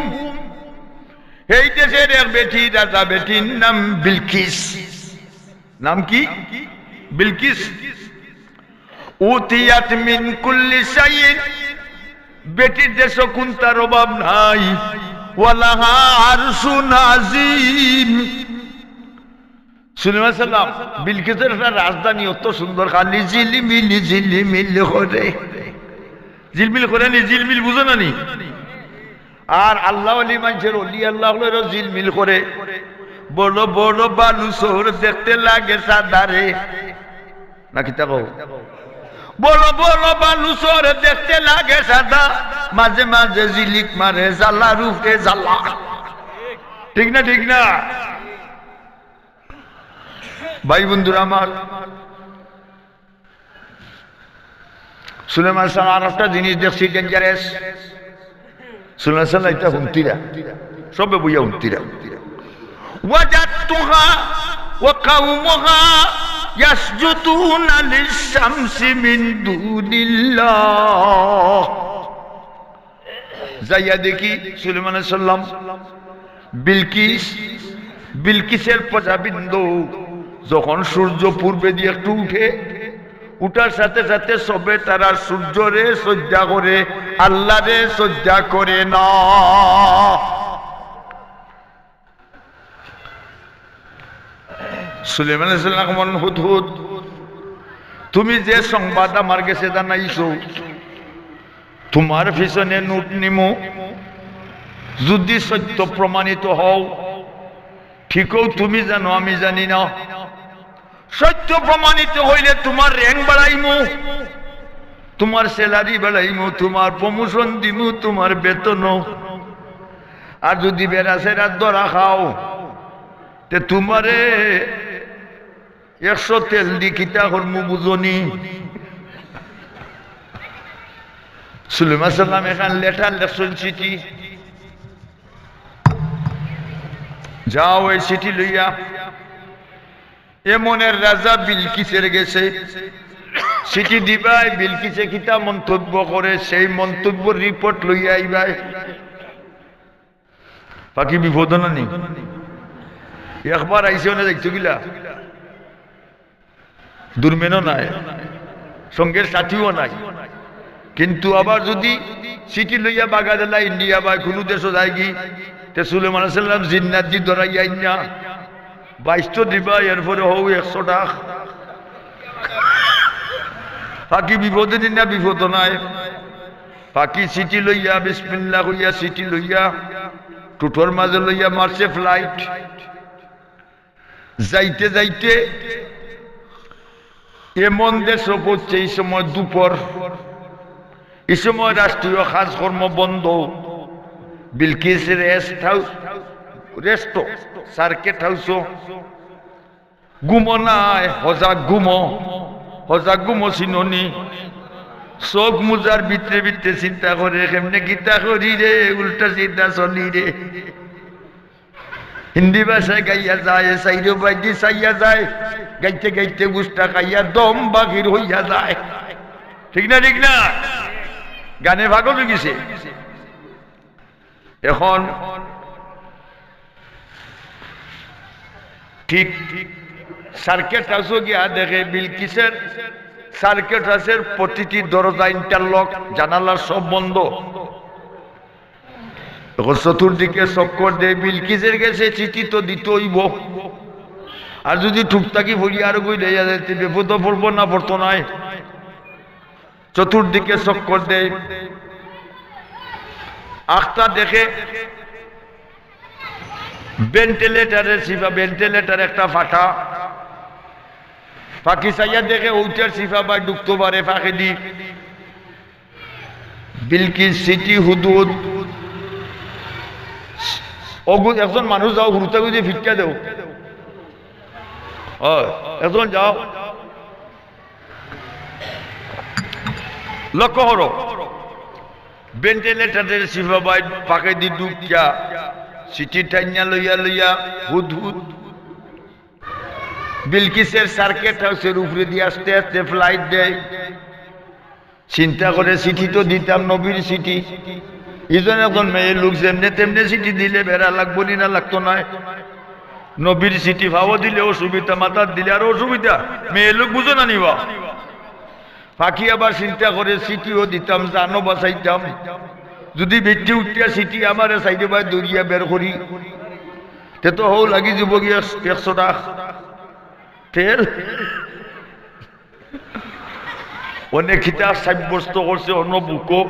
এই দেশর এক বেটি, রাজা বেটির নাম বিলকিস। নাম কি? বিলকিস। উতিয়াত মিন কুল্লি শাইইন। বেটির দেশো কুন্তার অভাব নাই। ওয়ালাহা আরশুন আযীম। সুলাইমান সাল্লাম, বিলকিসর একটা রাজধানী, অত সুন্দর, খালি ঝিলিমিলি ঝিলিমিল করে। ঝিলমিল করে নি, ঝিলমিল বুঝো না নি? আর আল্লাহ অলি মানষর, অলি আল্লাহ অকলরও ঝিলমিল করে। বড় বড় বালুচর দেখতে লাগে সাদা রে। না কিতা কও? বড় বড় বালুচর দেখতে লাগে সাদা, মাঝে মাঝে ঝিলিক মারে জ্বালার উপরে জ্বালা। ঠিক না, ঠিক না? ভাই বন্ধুরা আমার, সুলাইমান সাল্লাম আর একটা জিনিস দেখছি dangerous। সুলাইমান সাল্লাম ইটা হুনতিরা, সবে বইয়া হুনতিরা। ওয়াজাদতুহা ওয়া কাওমুহা ইয়াসজুদুনা লিশ-শামসি মিন দুনিল্লাহ। যাইয়া দেখি সুলাইমান সাল্লাম, বিলকিস, বিলকিসর প্রজাবৃন্দ, যখন সূর্য পূর্বেদি একটু উঠে, উঠার সাথে সাথে সবে তারা সূর্যরে সইজদা করে, আল্লাহরে সইজদা করে না। সুলাইমান আলাইহিস সালাম কইন, "হুদহুদ, তুমি যে সংবাদ আমার গেছে জানাইছো, তুমার পিছনে নোট নিমু। যুদি সত্য প্রমাণিত হও, ঠিকও তুমি জানো, আমি জানি না। সত্য প্রমাণিত হইলে তুমার rank বাড়াইমু, তুমার salary বাড়াইমু, তুমার promotion দিমু, তুমার বেতনও। আর যুদি বেড়া ছেড়া ধরা খাও, তে তুমারে একশো তেল দি কিতা করমু বুঝোনি?" সুলাইমান সাল্লাম এখান letter লেখছইন, চিঠি। যাও, এই চিঠি লইয়া এমনের রাজা বিলকিসের গেছে চিঠি দিবায়, বিলকিসে কিতা মন্তব্য করে, সেই মন্তব্যর report লইয়া আইবায়। বাকি বিপদ না নি? একবার আইছে, অনে যাইতো গিলা। দুরমেনও নাই, সঙ্গের সাথীও নাই। কিন্তু আবার যুদি চিঠি লইয়া বাগাদেলা ইন্ডিয়া বা কুনু দেশো যায়গি, তে সুলাইমান আলাইহিস সালাম জিন্নাত দি ধরাইয়া আইন না। বাইশটা দিবা, এরপরে হউ একশোটা। বাকি বিপদে নি না বিপদ নাই। বাকি চিঠি লইয়া, বিসমিল্লাহ কইয়া চিঠি লইয়া, টুটর মাঝে লইয়া মারছে flight। যাইতে যাইতে এমন দেশো পৌঁছে, এই সময় দুপুর, এই সময় রাষ্ট্রীয় কাজকর্ম বন্ধ। Bilkis rest house, rest, circuit house-ও। ঘুমো নাই, হজাগ ঘুমো, হজাগ ঘুমো চিনোনি। চোখ মুজার ভিতরে ভিতরে চিন্তা করে, "কেমনে কিতা করি রে, উল্টা সিধা চলি রে।" হিন্দি ভাষায় গাইয়া যায়, সাইরো বাইদি চাইয়া যায়, গাইতে গাইতে গুষ্টা খাইয়া দম বাগির হইয়া যায়। ঠিক না, ঠিক না? গানে পাগল অই গেছে। এখন ঠিক circuit house-ও গিয়া দেখে বিলকিসের circuit house-এর প্রতিটি দরজা interlock, জানালা সব বন্ধ। এখন চতুর্দিকে চক্কর দেয়, বিলকিসের গেছে চিঠি তো দিতে অইবো। আর যুদি টুকটাকি পড়ি আর কই লইয়া যাইতে বিপদ পড়বো না, পড়তো নায়। চতুর্দিকে চক্কর দেয়, আখতা দেখে ventilator-এর সিফা, ventilator একটা ফাটা। ফাকি চাইয়া দেখে ওইটার সিফা বা ঢুকতো পারে ফাঁকেদি। বিলকিস, চিঠি, হুদহুদ। অগু-, একজন মানুষ যাও, হুরুতাগু দিয়া ফিক্কা দেও। অয়, একজন যাও। লক্ষ্য করো, ভেন্টিলেটরের সিফাবাই পাকেদি ঢুকিয়া চিঠি টাইনা লইয়া লইয়া হুদহুদ। বিলকিসের সার্কিট হাউসের উপরেদি আস্তে আস্তে ফ্লাইট দেয়। চিন্তা করে, চিঠি তো দিতাম, নবীর চিঠি। ইজন একজন মেয়ে লোক যেমনে তেমনে চিঠি দিলে বেড়া লাগবো নি, না লাগতো নায়? নবীর চিঠি পাওয়া দিলে অসুবিধা, মাথাত দিলে আরো অসুবিধা। মেয়ে লোক বুঝো না নিবা। পাখি আবার চিন্তা করে, চিঠিও দিতাম, জানও বাঁচাইতাম। যদি বেটি উঠিয়া চিঠি আমারে সাইডে বায় দৌড়িয়া বের করি, তে তো হউ লাগি যাব গিয়া একশো টাকা তেল। অনে কিতা সাব্যস্ত করছে, অন্য বুকো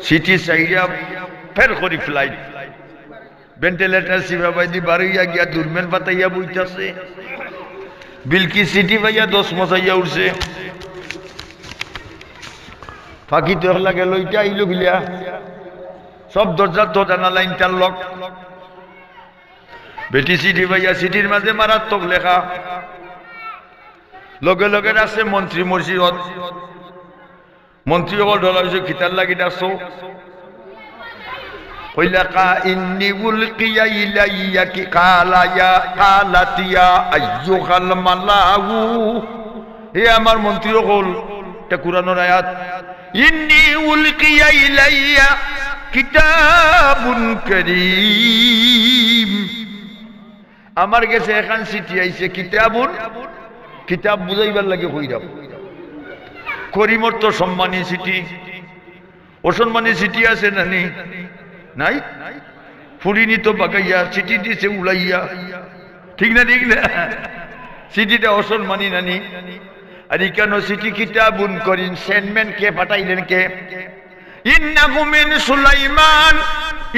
চিঠি চাইয়া ফের করি ফ্লাইট। ভেন্টিলেটর সিফাবাইদি বারইয়া গিয়া দুরমেন পাতাইয়া বইতাছে। বিলকিস চিঠি পাইয়া দশ মজাইয়া উঠছে। পাখি তো একলা গেল, ইটা আইলো গিলা। সব দরজা তো জানালা ইন্টারলক। বেটি চিঠি পাইয়া, চিঠির মাঝে মারাত্মক লেখা। লগে লগে আছে মন্ত্রী মসজিদ। মন্ত্রী অকল ডলা অইছে, কিতার লাগি ডাকছো? কইলা, কা ইন্নি উলকিয়া ইলাইয়া কি কালা ইয়া কালাত ইয়া আইয়ুহাল মালাউ। হে আমার মন্ত্রী অকল, এটা কোরআনর আয়াত। ইন্নি উলকিয়া ইলাইয়া কিতাবুন করিম। আমার গেছে এখান চিঠি আইছে, কিতাবুন, কিতাব বুঝাইবার লাগি কইরাম। করিমর তো সম্মানী চিঠি, অসম্মানী চিঠি আছে নানি? নাই। ফুড়িনি তো বাগাইয়া চিঠি দিছে উড়াইয়া, ঠিক না? ঠিক না? চিঠিটা অসম্মানী নানি? আর ইখানো চিঠি কিতাবুন করিম, সেন্ডম্যান কে পাঠাইলেন কে? ইন্নাহু মিন সুলাইমান,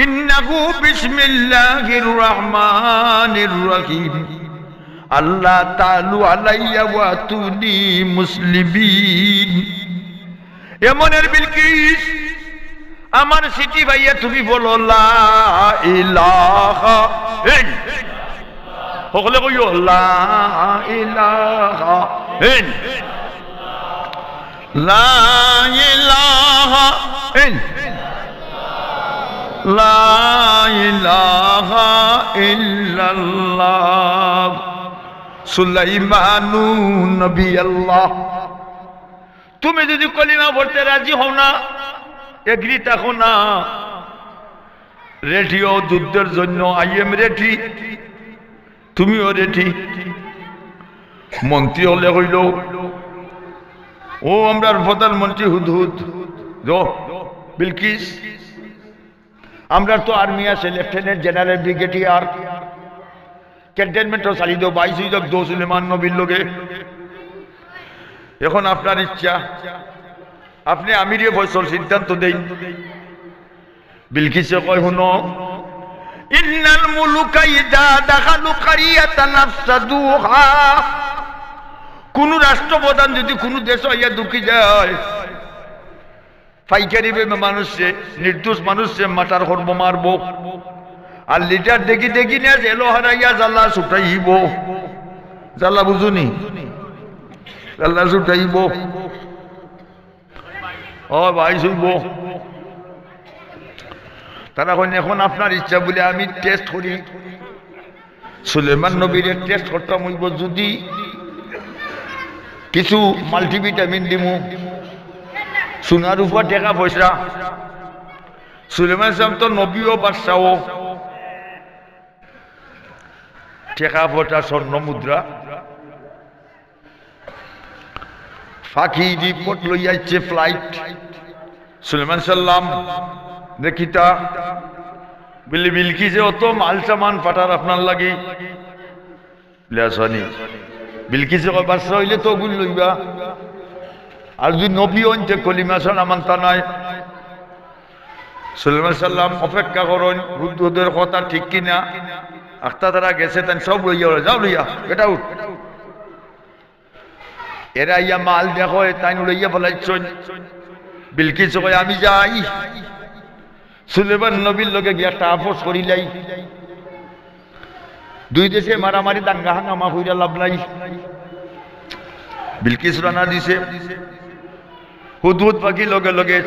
ইন্নাহু বিসমিল্লাহির রহমানির রহিম। আল্লা তালু আলাইয়া ওয়াতুনি মুসলিমিন। এমনের বিলকিস, আমার চিঠি পাইয়া তুমি বলো, লা ইলাহা ইল্লাল্লাহ। সকলে কইও, লা ইলাহা ইল্লাল্লাহ। লা ইলাহা ইল্লাল্লাহ। লা ইলাহা ইল্লাল্লাহ। সুলাইমানু নবী আল্লাহ। তুমি যদি কলিমা পড়তে রাজি হও না, এগ্রি থাকো না, রেডিও যুদ্ধের জন্য, I am ready, তুমিও রেডি। মন্ত্রী অকলে কইল, ও আমরার প্রধানমন্ত্রী হুদহুদ, র, বিলকিস, আমরার তো আর্মি আছে, লেফটেন্যান্ট জেনারেল, ব্রিগেডিয়ার, ক্যান্টনমেন্টও চালি দেও, বাইশ হয়ে যাক দো সুলেমান নবীর লগে। এখন আপনার ইচ্ছা, আপনি আমিরে ফয়সল সিদ্ধান্ত দেইন। বিলকিসে কয়, হুনো, ইন্নাল মুলুকা ইযা দাখালু কারিয়াতান আফসাদুহা। কুনু রাষ্ট্রপ্রধান যদি কুনু দেশো আইয়া ঢুকি যায়, পাইকারি ভাবে মানুষরে, নির্দোষ মানুষরে মার্ডার করবো, মারবো। আর লিডার দেখি দেখি নিয়া জেলো হারাইয়া জ্বালা ছুটাইবো। জ্বালা বুঝুনি? জ্বালা ছুটাইবো। ও ভাই, শুনবো। তারা কইন, এখন আপনার ইচ্ছা বলে আমি টেস্ট করি। সুলেমান নবীরে টেস্ট করতাম অইবো, যদি কিছু মাল্টিভিটামিন দিমু, সোনা রূপা, টেকা পয়সা। সুলেমান সাব তো নবীও বাদশাও। টেকা পয়সা, স্বর্ণ মুদ্রা। পাখি রিপোর্ট লইয়া আইছে ফ্লাইট। সুলেমান সাল্লাম, দেখিতা, বিল-, বিলকিসে অত মাল সামান পাঠার আপনার লাগি। বুলে, আসানি। বিলকিসে কয়, বাদশা অইলে তো অগুন লইবা। আর যদি নবী অইন, তে কলিমা ছাড়া মানতা নায়। সুলেমান সাল্লাম অপেক্ষা করইন, হুদহুদর কথা ঠিক কিনা। আখতা তারা গেছে, তাইন সব লইয়া ওরা, যাও লইয়া, গেট আউট। এরা ইয়া মাল দেখো, এ তাইন উড়াইয়া ফেলাইছইন। বিলকিস কয়, "আমি যাই, সুলেমান নবীর লগে গিয়া একটা আপোষ করিলাই। দুই দেশে মারামারি দাঙ্গা হাঙ্গামা কইরা লাভ নাই।" বিলকিস রওয়ানা দিছে, হুদহুদ পাখি লগে লগে,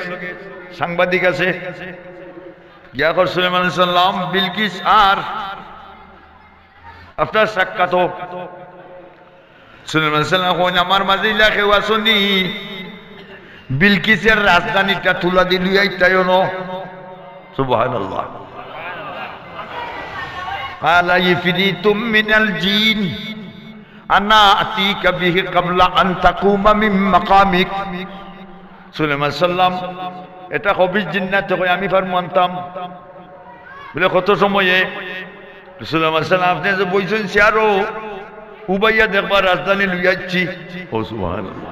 সাংবাদিক আছে, গিয়া কর, "সুলেমান আলাইহিস সালাম, বিলকিস আর আপনার সাক্ষাৎ হোক।" সুলেমান আলাইহিস সালাম কইন, "আমার মাঝে ইলা কেউ আছনি? বিলকিসের রাজধানীটা তুলা দি লইয়া আইতায় অনো।" সুবহানাল্লাহ। قال عفريت من الجن أنا آتيك به قبل أن تقوم من مقامك। সুলেমান সালাম, এটা খবিস জিন্নাতে কয়, "আমি পারমু আনতাম।" বলে, "কত সময়ে?" সুলেমান সালাম, "আপনে যে বইছইন চেয়ারো, উবাইয়া দেখবা রাজধানী লইয়া আইছি।" ও সুবহানাল্লাহ।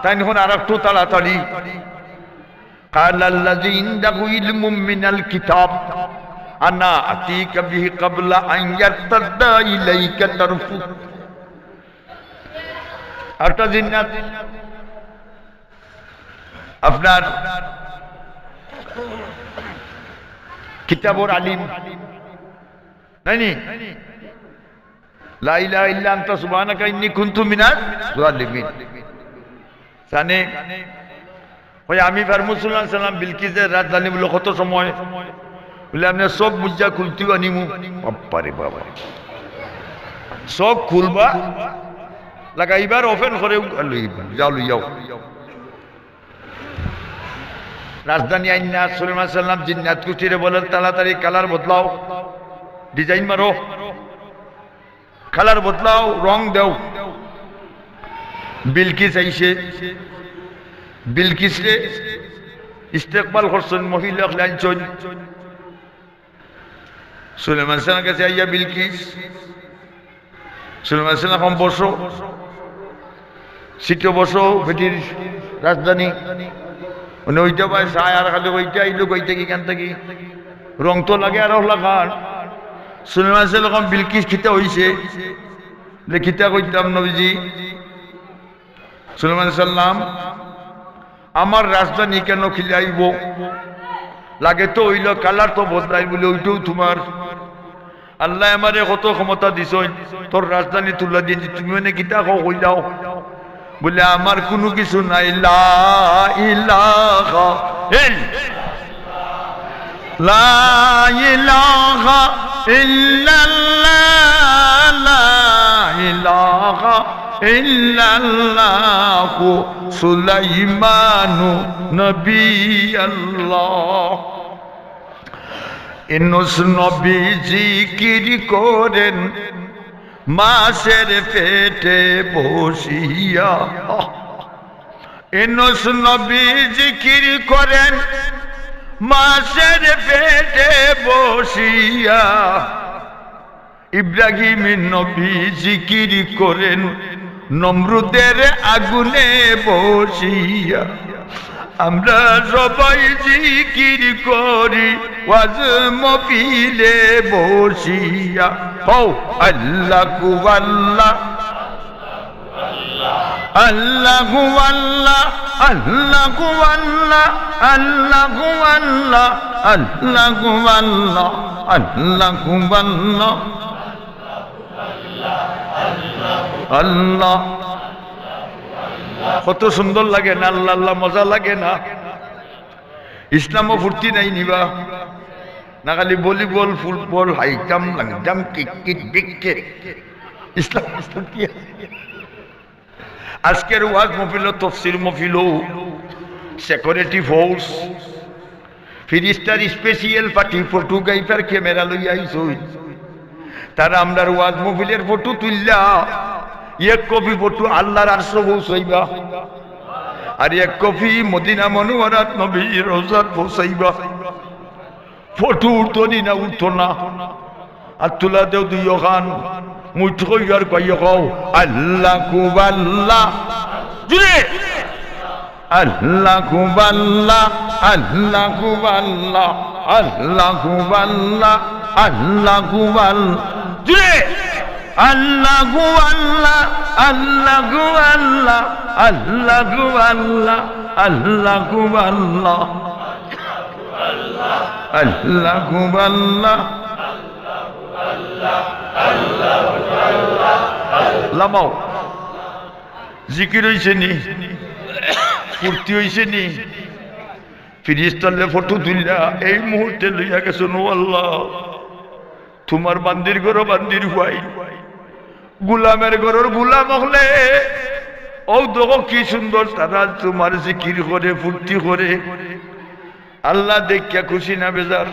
তাইন কইন আর একটু তাড়াতাড়ি। قال الذي عنده علم من الكتاب أنا آتيك به قبل أن يرتد إليك طرفك। আরেকটা জিন্নাত, আপনার কিতাবর আলিম, নায়নি? লা ইলাহা ইল্লা আনতা সুবহানাকা ইন্নী কুনতু মিনাজ জালিমিন। জানে, কয়, "আমি পারমু।" সুলেমান সালাম, "বিলকিসের রাজধানী।" বলে, "কত সময়?" বলে, "আপনে চউখ মুজিয়া খুলতেউ আনিমু।" বাপ্পারে বাবা, চউখ খুলবা, লাগাইবার, open করেউ লইবা, যাও লইয়াও। রাজধানী আইন্না সুলেমান সালাম জিন্নাত কুষ্টিরে বলেন, "তাড়াতাড়ি colour বদলাও, design মারো, colour বদলাও, রং দেও।" বিলকিস আইছে, বিলকিসরে ইস্তেকবাল করছইন, মহিলা অকলে আনছইন। সুলেমান সালাম গেছে আইয়া বিলকিস, সুলেমান সালাম কইন, "বসো, সিটো বসো, বেটির রাজধানী।" মানে ওইটা ভাই চায় আর খালি ওইটা আইলো কই থাকি, কেন থাকি, রং তো লাগে আরো লাখান। সুলেমান সালাম কইন, "বিলকিস, কিতা অইছে?" বলে, "কিতা কইতাম নবীজি?" সুলেমান সালাম, "আমার রাজধানী কেনে খিলাইবো? লাগে তো অইলো, colour তো বদলাইল।" বলে, "ওইটাউ তুমার। আল্লায় আমারে কত ক্ষমতা দিছইন, তোর রাজধানী তুলা দিছি, তুমি মানে কিতা কও কইলাও?" বলে, "আমার কুনু কিছু নাই।" লা ইলাহা ইল্লা لا إله إلا الله، لا إله إلا الله، سليمان نبي الله। ইউনুস নবী জিকির করেন মাছের পেটে বসিয়া। ইউনুস নবী জিকির করেন মাছের পেটে বসিয়া। ইব্রাহিম নবী জিকির করেন নমরুদের আগুনে বসিয়া। আমরা সবাই জিকির করি ওয়াজ মহফিলে বসিয়া। হো আল্লাহু আল্লাহ, আল্লাহু আল্লাহ, আল্লাহু আল্লাহ, আল্লাহু আল্লাহ, আল্লাহু আল্লাহ, আল্লাহু আল্লাহ, আল্লাহ। কত সুন্দর লাগে না? আল্লাহ আল্লাহ, মজা লাগে না? ইসলামো ফুর্তি নাই নি বা? না খালি ভলিবল, ফুটবল, হাইজাম, লংজাম, কিক কিক, বিক কিক। ইসলাম, ইসলাম কি আছে? আজকের ওয়াজ মহফিল, তফসির মহফিল, security force, ফিরিস্তার special party, photographer, camera লইয়া আইছইন। তারা আমরার ওয়াজ মহফিলের ফটো তুললা, এক কপি ফটো আল্লাহর আরশো পৌঁছাইবা, আর এক কপি মদিনা মনোয়ারাত নবীর রওজাত পৌঁছাইবা। ফটো উঠতো নি না উঠতো না? আর তুলা দেও দুইও খান, মুঠ কইও আর কইও কও, আল্লাহু আল্লাহ। জুরে। আল্লাহু আল্লাহ, আল্লাহু আল্লাহ, আল্লাহু আল্লাহ, আল্লাহু আল্লাহ। জুরে। আল্লাহু আল্লাহ, আল্লাহু আল্লাহ, আল্লাহু আল্লাহ। আল্লাহু আল্লাহ, আল্লাহু আল্লাহ। লামাও। জিকির অইছে নি? ফুর্তি অইছে নি? ফিরিস্তালে ফটো তুলিয়া এই মুহূর্তে লইয়া গেছইন। ও আল্লাহ, তুমার বান্দির ঘরো বান্দির পুয়াইন, গুলামের ঘরর গুলাম অকলে, অউ দেখো কি সুন্দর তারা তুমার জিকির করে, ফুর্তি করে। আল্লাহ দেখিয়া খুশি না বেজার?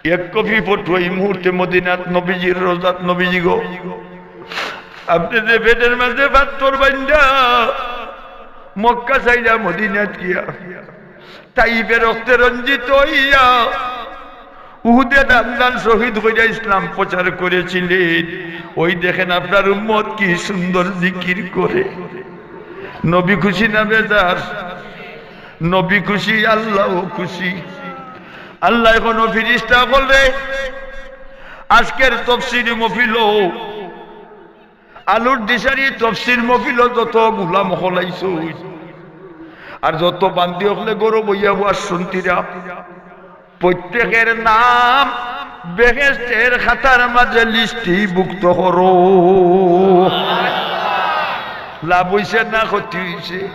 এক কপি ফটো এই মুহূর্তে মদিনাত নবীজির রওজাত নবীজিগো। আপনে যে পেটর মাঝে পাথর বাইন্ধা মক্কা ছাড়িয়া মদিনাত গিয়া, তাইফে রক্তে রঞ্জিত অইয়া, উহুদে দান দান শহীদ করিয়া ইসলাম প্রচার করেছিলেন। ওই দেখেন আপনার উম্মত কি সুন্দর জিকির করে। নবী খুশি না বেজার? নবী খুশি, আল্লাহও খুশি। আল্লায় কইন, ফিরিস্তা অকলরে, আজকের তফসিরি মহফিলো আলুর দিশারি তফসির মহফিলো যত গুলাম অকল আইছইন, আর যত বান্দি অকলে ঘরো বইয়া ওয়াজ শুনতিরা, প্রত্যেকের নাম বেহেশতের খাতার মাঝে লিস্টিভুক্ত করো। লাভ অইছে না ক্ষতি অইছে?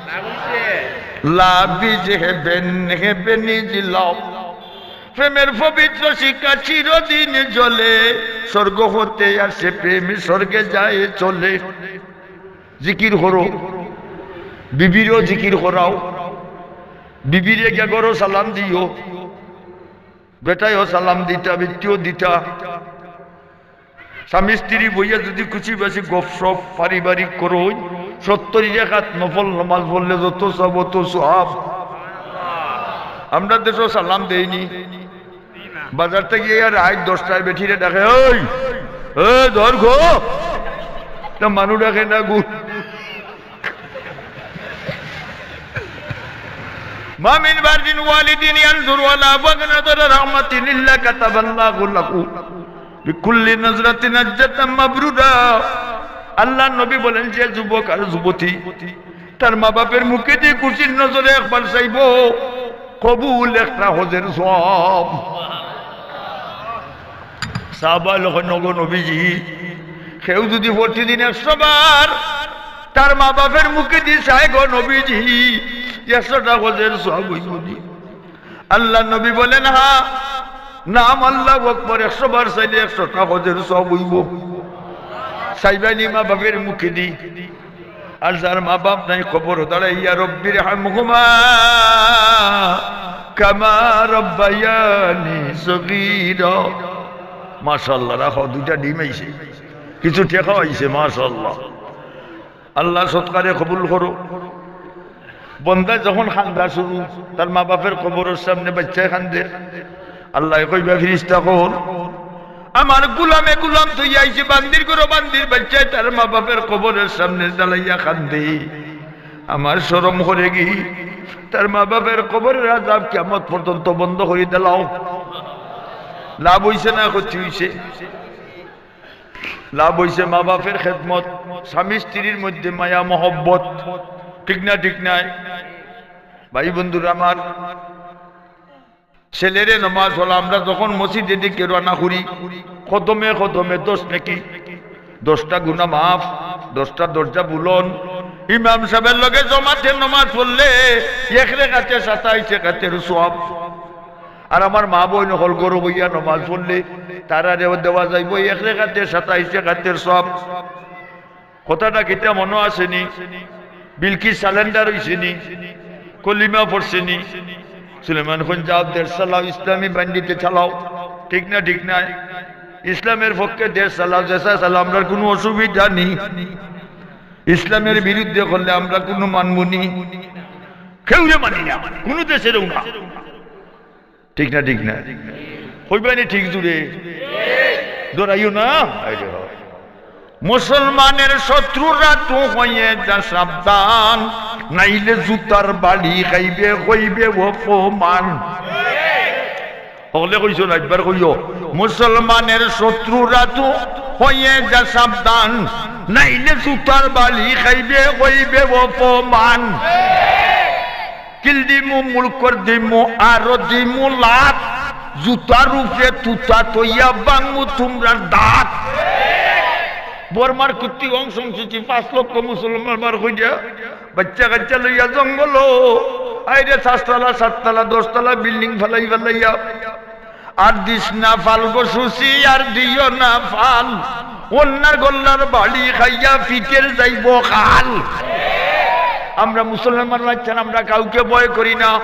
Love is haven, haven is love. প্রেমের পবিত্র শিখা চিরদিন জ্বলে, স্বর্গ হতে আসে প্রেম, স্বর্গে যায় চলে। জিকির করো, বিবিরেও জিকির করাও, বিবিরে গিয়া ঘরো সালাম দিও, বেটায়ও সালাম দিতা, বিটিও দিতা। স্বামী স্ত্রী বইয়া যদি খুশি বাসি গপসপ পারিবারিক করইন, সত্তর রেকাত নফল নমাজ পড়লে যত সওয়াব, অত সওয়াব। আমরা দেশো সালাম দেইনি, বাজার থাকি আইয়া রাইত দশটায় বেটিরে ডাকে, "ওই, এ, ধর গো।" তা মানু ডাকে না গু। মা মিন বাররিন ওয়ালিদিন ইয়ানজুরু আলা আবওয়াইহি নাযরা রাহমাতিন ইল্লা কাতাবাল্লাহু লাহু বিকুল্লি নাযরাতিন হাজ্জাতাম মাবরুরা। আল্লাহর নবী বলেন, যে যুবক আর যুবতী তার মা বাপের মুখেদি খুশির নজরে একবার চাইবো, কবুল একটা হজের সওয়াব। সাহাবায় কইন, "ওগো নবীজি, কেউ যদি প্রতিদিন একশো বার তার মা বাপের মুখেদি চায় গো নবীজি, একশোটা হজের সওয়াব অইবো নি?" আল্লাহর নবী বলেন, "হ্যাঁ, নাম আল্লাহু আকবার একশো বার চাইলে একশোটা হজের সওয়াব অইবো।" চাইবায়নি মা বাপের মুখেদি? আর যার মা বাপ নাই, কবরো দাঁড়াইয়া, "রব্বির হামহুমা কামা রব্বায়ানি সগীরা।" মাশাআল্লাহ, রাখো, দুইটা ডিম আইছে, কিছু টেকাও আইছে, মাশাআল্লাহ। আল্লাহ সৎকারে কবুল করো। বন্দায় যখন কান্দা শুরু, তার মা বাপের কবরের সামনে বাচ্চায় কান্দে, আল্লায় কইবা, "ফিরিস্তা অকল, আমার গুলামে গুলাম থইয়া আইছে, বান্দির ঘরো বান্দির বাচ্চায় তার মা বাপের কবরের সামনে দাঁড়াইয়া কান্দে। আমার শরম করেগি, তার মা বাপের কবরের আযাব কিয়ামত পর্যন্ত বন্ধ করি দিলাও।" লাভ অইছে না ক্ষতি অইছে? লাভ অইছে মা বাপের খেদমত, স্বামী স্ত্রীর মধ্যে মায়া মহব্বত, ঠিক না? ঠিক নায়? ভাই বন্ধুরা আমার, ছেলেরে নমাজ পড়া, আমরা যখন মসজিদে দিকে রওনা করি, কদমে কদমে দশ নেকি, দশটা গুনা মাফ, দশটা দরজা বুলন। ইমাম সাহেবের লগে জমাতে নমাজ পড়লে এক রেকাতে সাতাইশ রেকাতের সওয়াব। আর আমার মা বইন অকল ঘরো বইয়া নমাজ পড়লে তারারেও দেওয়া যাইবো এক রেকাতে সাতাইশ রেকাতের সওয়াব। কথাটা কিতা মনো আছে নি? বিলকিস surrender অইছে নি? কলিমা পড়ছে নি? সুলেমান কইন, "যাও, দেশ চালাও, ইসলামী বাহিনীতে চালাও।" ঠিক না? ঠিক নায়? ইসলামের পক্ষে দেশ চালাও, যেছা চালাও, আমরার কুনু অসুবিধা নি। ইসলামের বিরুদ্ধে করলে আমরা কুনু মানমু নি? কেউরে মানি না, কুনু দেশেরও না। ঠিক না? ঠিক না? কইবায়নি ঠিক জুরে? ডরাইও না। এই যে হয়। মুসলমানের শত্রুরা তো হয়ে যা সাবধান, নাইলে জুতার বাড়ি খাইবে, হইবে অপমান। হকলে কইছো না, একবার কইও। মুসলমানের শত্রুরা তো হয়ে যা সাবধান, নাইলে জুতার বাড়ি খাইবে, অইবে অপমান। কিল দিমু, মুড়কর দিমু, আরো দিমু লাত। জুতার উপরে তুতা থইয়া ভাঙমু তুমরার দাঁত। বর্মার কুত্তি অং সং সু চি, পাঁচ লক্ষ মুসলমান মার কইরা, বাচ্চা কাচ্চা লইয়া জঙ্গলো, আইরে পাঁচতলা, সাততলা, দশতলা বিল্ডিং ফালাই ফালাইয়া। আর দিস না ফাল গো সুসি, আর দিও না ফাল। অন্যার গল্লার বাড়ি খাইয়া পিঠের যাইবো খাল। আমরা মুসলমান বাচ্চারা, আমরা কাউকে ভয় করি না।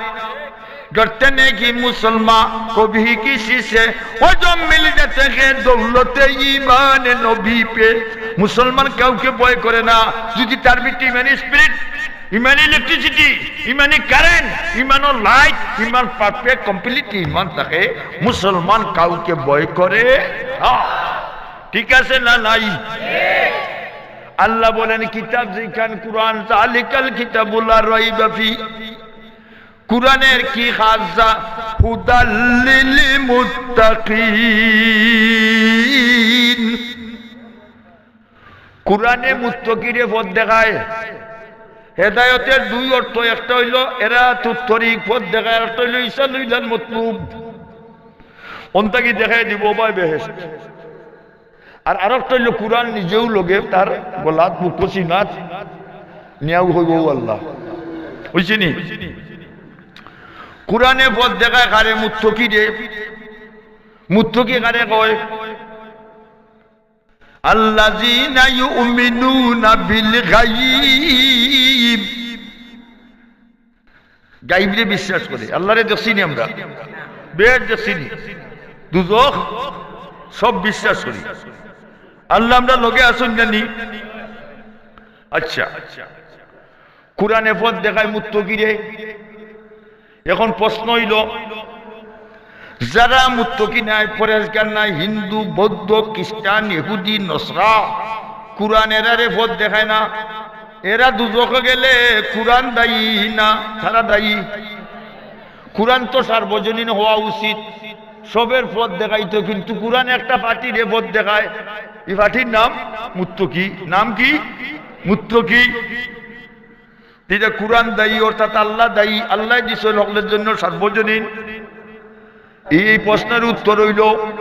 ডরতে নেই কি মুসলমান কভি কিসি সে, ও জো মিল যেতে হে দৌলতে ইমান নবী পে। মুসলমান কাউকে ভয় করে না, যদি তার ভিতরে ইমানি স্পিরিট, ইমানি ইলেকট্রিসিটি, ইমানি কারেন্ট, ইমানর লাইট, ইমান পারফেক্ট কমপ্লিট ইমান থাকে, মুসলমান কাউকে ভয় করে না। ঠিক আছে না নাই? আল্লাহ বলেন, কিতাব যেখান কুরআন, জালিকাল কিতাবু লা রাইবা ফি। কুরআনের কি খাজা? হুদাল লিল মুত্তাকিন। কুরআনে মুত্তাকিরে পথ দেখায়। হেদায়তের দুই অর্থ, একটা অইলো এরা তো তরিক পথ দেখায়, আর একটা অইলো ইসালু ইলাল মাতলুব। অন্তা কি দেখাই দিব ভাই বেহেশত। আর আরেকটা অইলো কুরআন নিজেউ লগে তার গলাত, মুখ, সিনাত নিয়াউ কইবো, "ও আল্লাহ।" বুঝছনি? কুরআনে পথ দেখায় কারে? মুত্তাকিরে। মুত্তাকি কারে কয়? আল্লাযীনা ইউমিনুনা বিল গায়ব। গাইবরে বিশ্বাস করে। আল্লাহরে দেখছি নি আমরা? বেহেশত দেখছি নি? দুজখ সব বিশ্বাস করি। আল্লাহ আমরার লগে আছইন না নি? আচ্ছা, কুরআনে পথ দেখায় মুত্তাকিরে। এখন প্রশ্ন অইলো, যারা মুত্তাকি নায়, পরেজগার নায়, হিন্দু, বৌদ্ধ, খ্রিস্টান, ইহুদি, নসরা, কুরআন এরারে পথ দেখায় না, এরা দুজখো গেলে কুরআন দায়ী না, তারা দায়ী। কুরআন তো সার্বজনীন হওয়া উচিত, সবের পথ দেখাইতো, কিন্তু কুরআন একটা পার্টিরে পথ দেখায়। ই পার্টির নাম মুত্তাকি। নাম কি? মুত্তাকি। ইটা কুরআন দায়ী, অর্থাৎ আল্লাহ দায়ী। আল্লাহ দিছইন হকলর জন্য সার্বজনীন। এই প্রশ্নের উত্তর অইলো,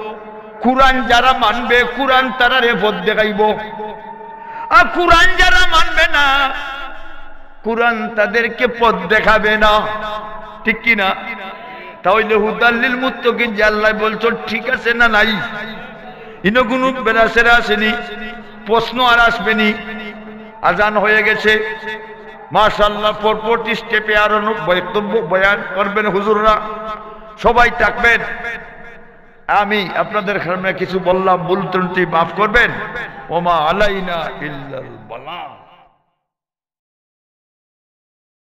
কুরআন যারা মানবে, কুরআন তারারে পথ দেখাইবো। আর কুরআন যারা মানবে না, কুরআন তাদেরকে পথ দেখাবে না। ঠিক কি না? তা অইলে হুদাল লিল মুত্তাকিন যে আল্লাহ বলছইন, ঠিক আছে না নাই? ইনো কুনু বেড়াছেড়া আছে নি? প্রশ্ন আর আসবে নি? আজান হয়ে গেছে, মাশাআল্লাহ। পরবর্তী স্টেপে আরো ন-, বক্তব্য বয়ান করবেন হুজুররা, সবাই থাকবেন। আমি আপনাদের সামনে কিছু বললাম, ভুল ত্রুটি মাফ করবেন। ওমা আলাইনা ইল্লাল বালাগ।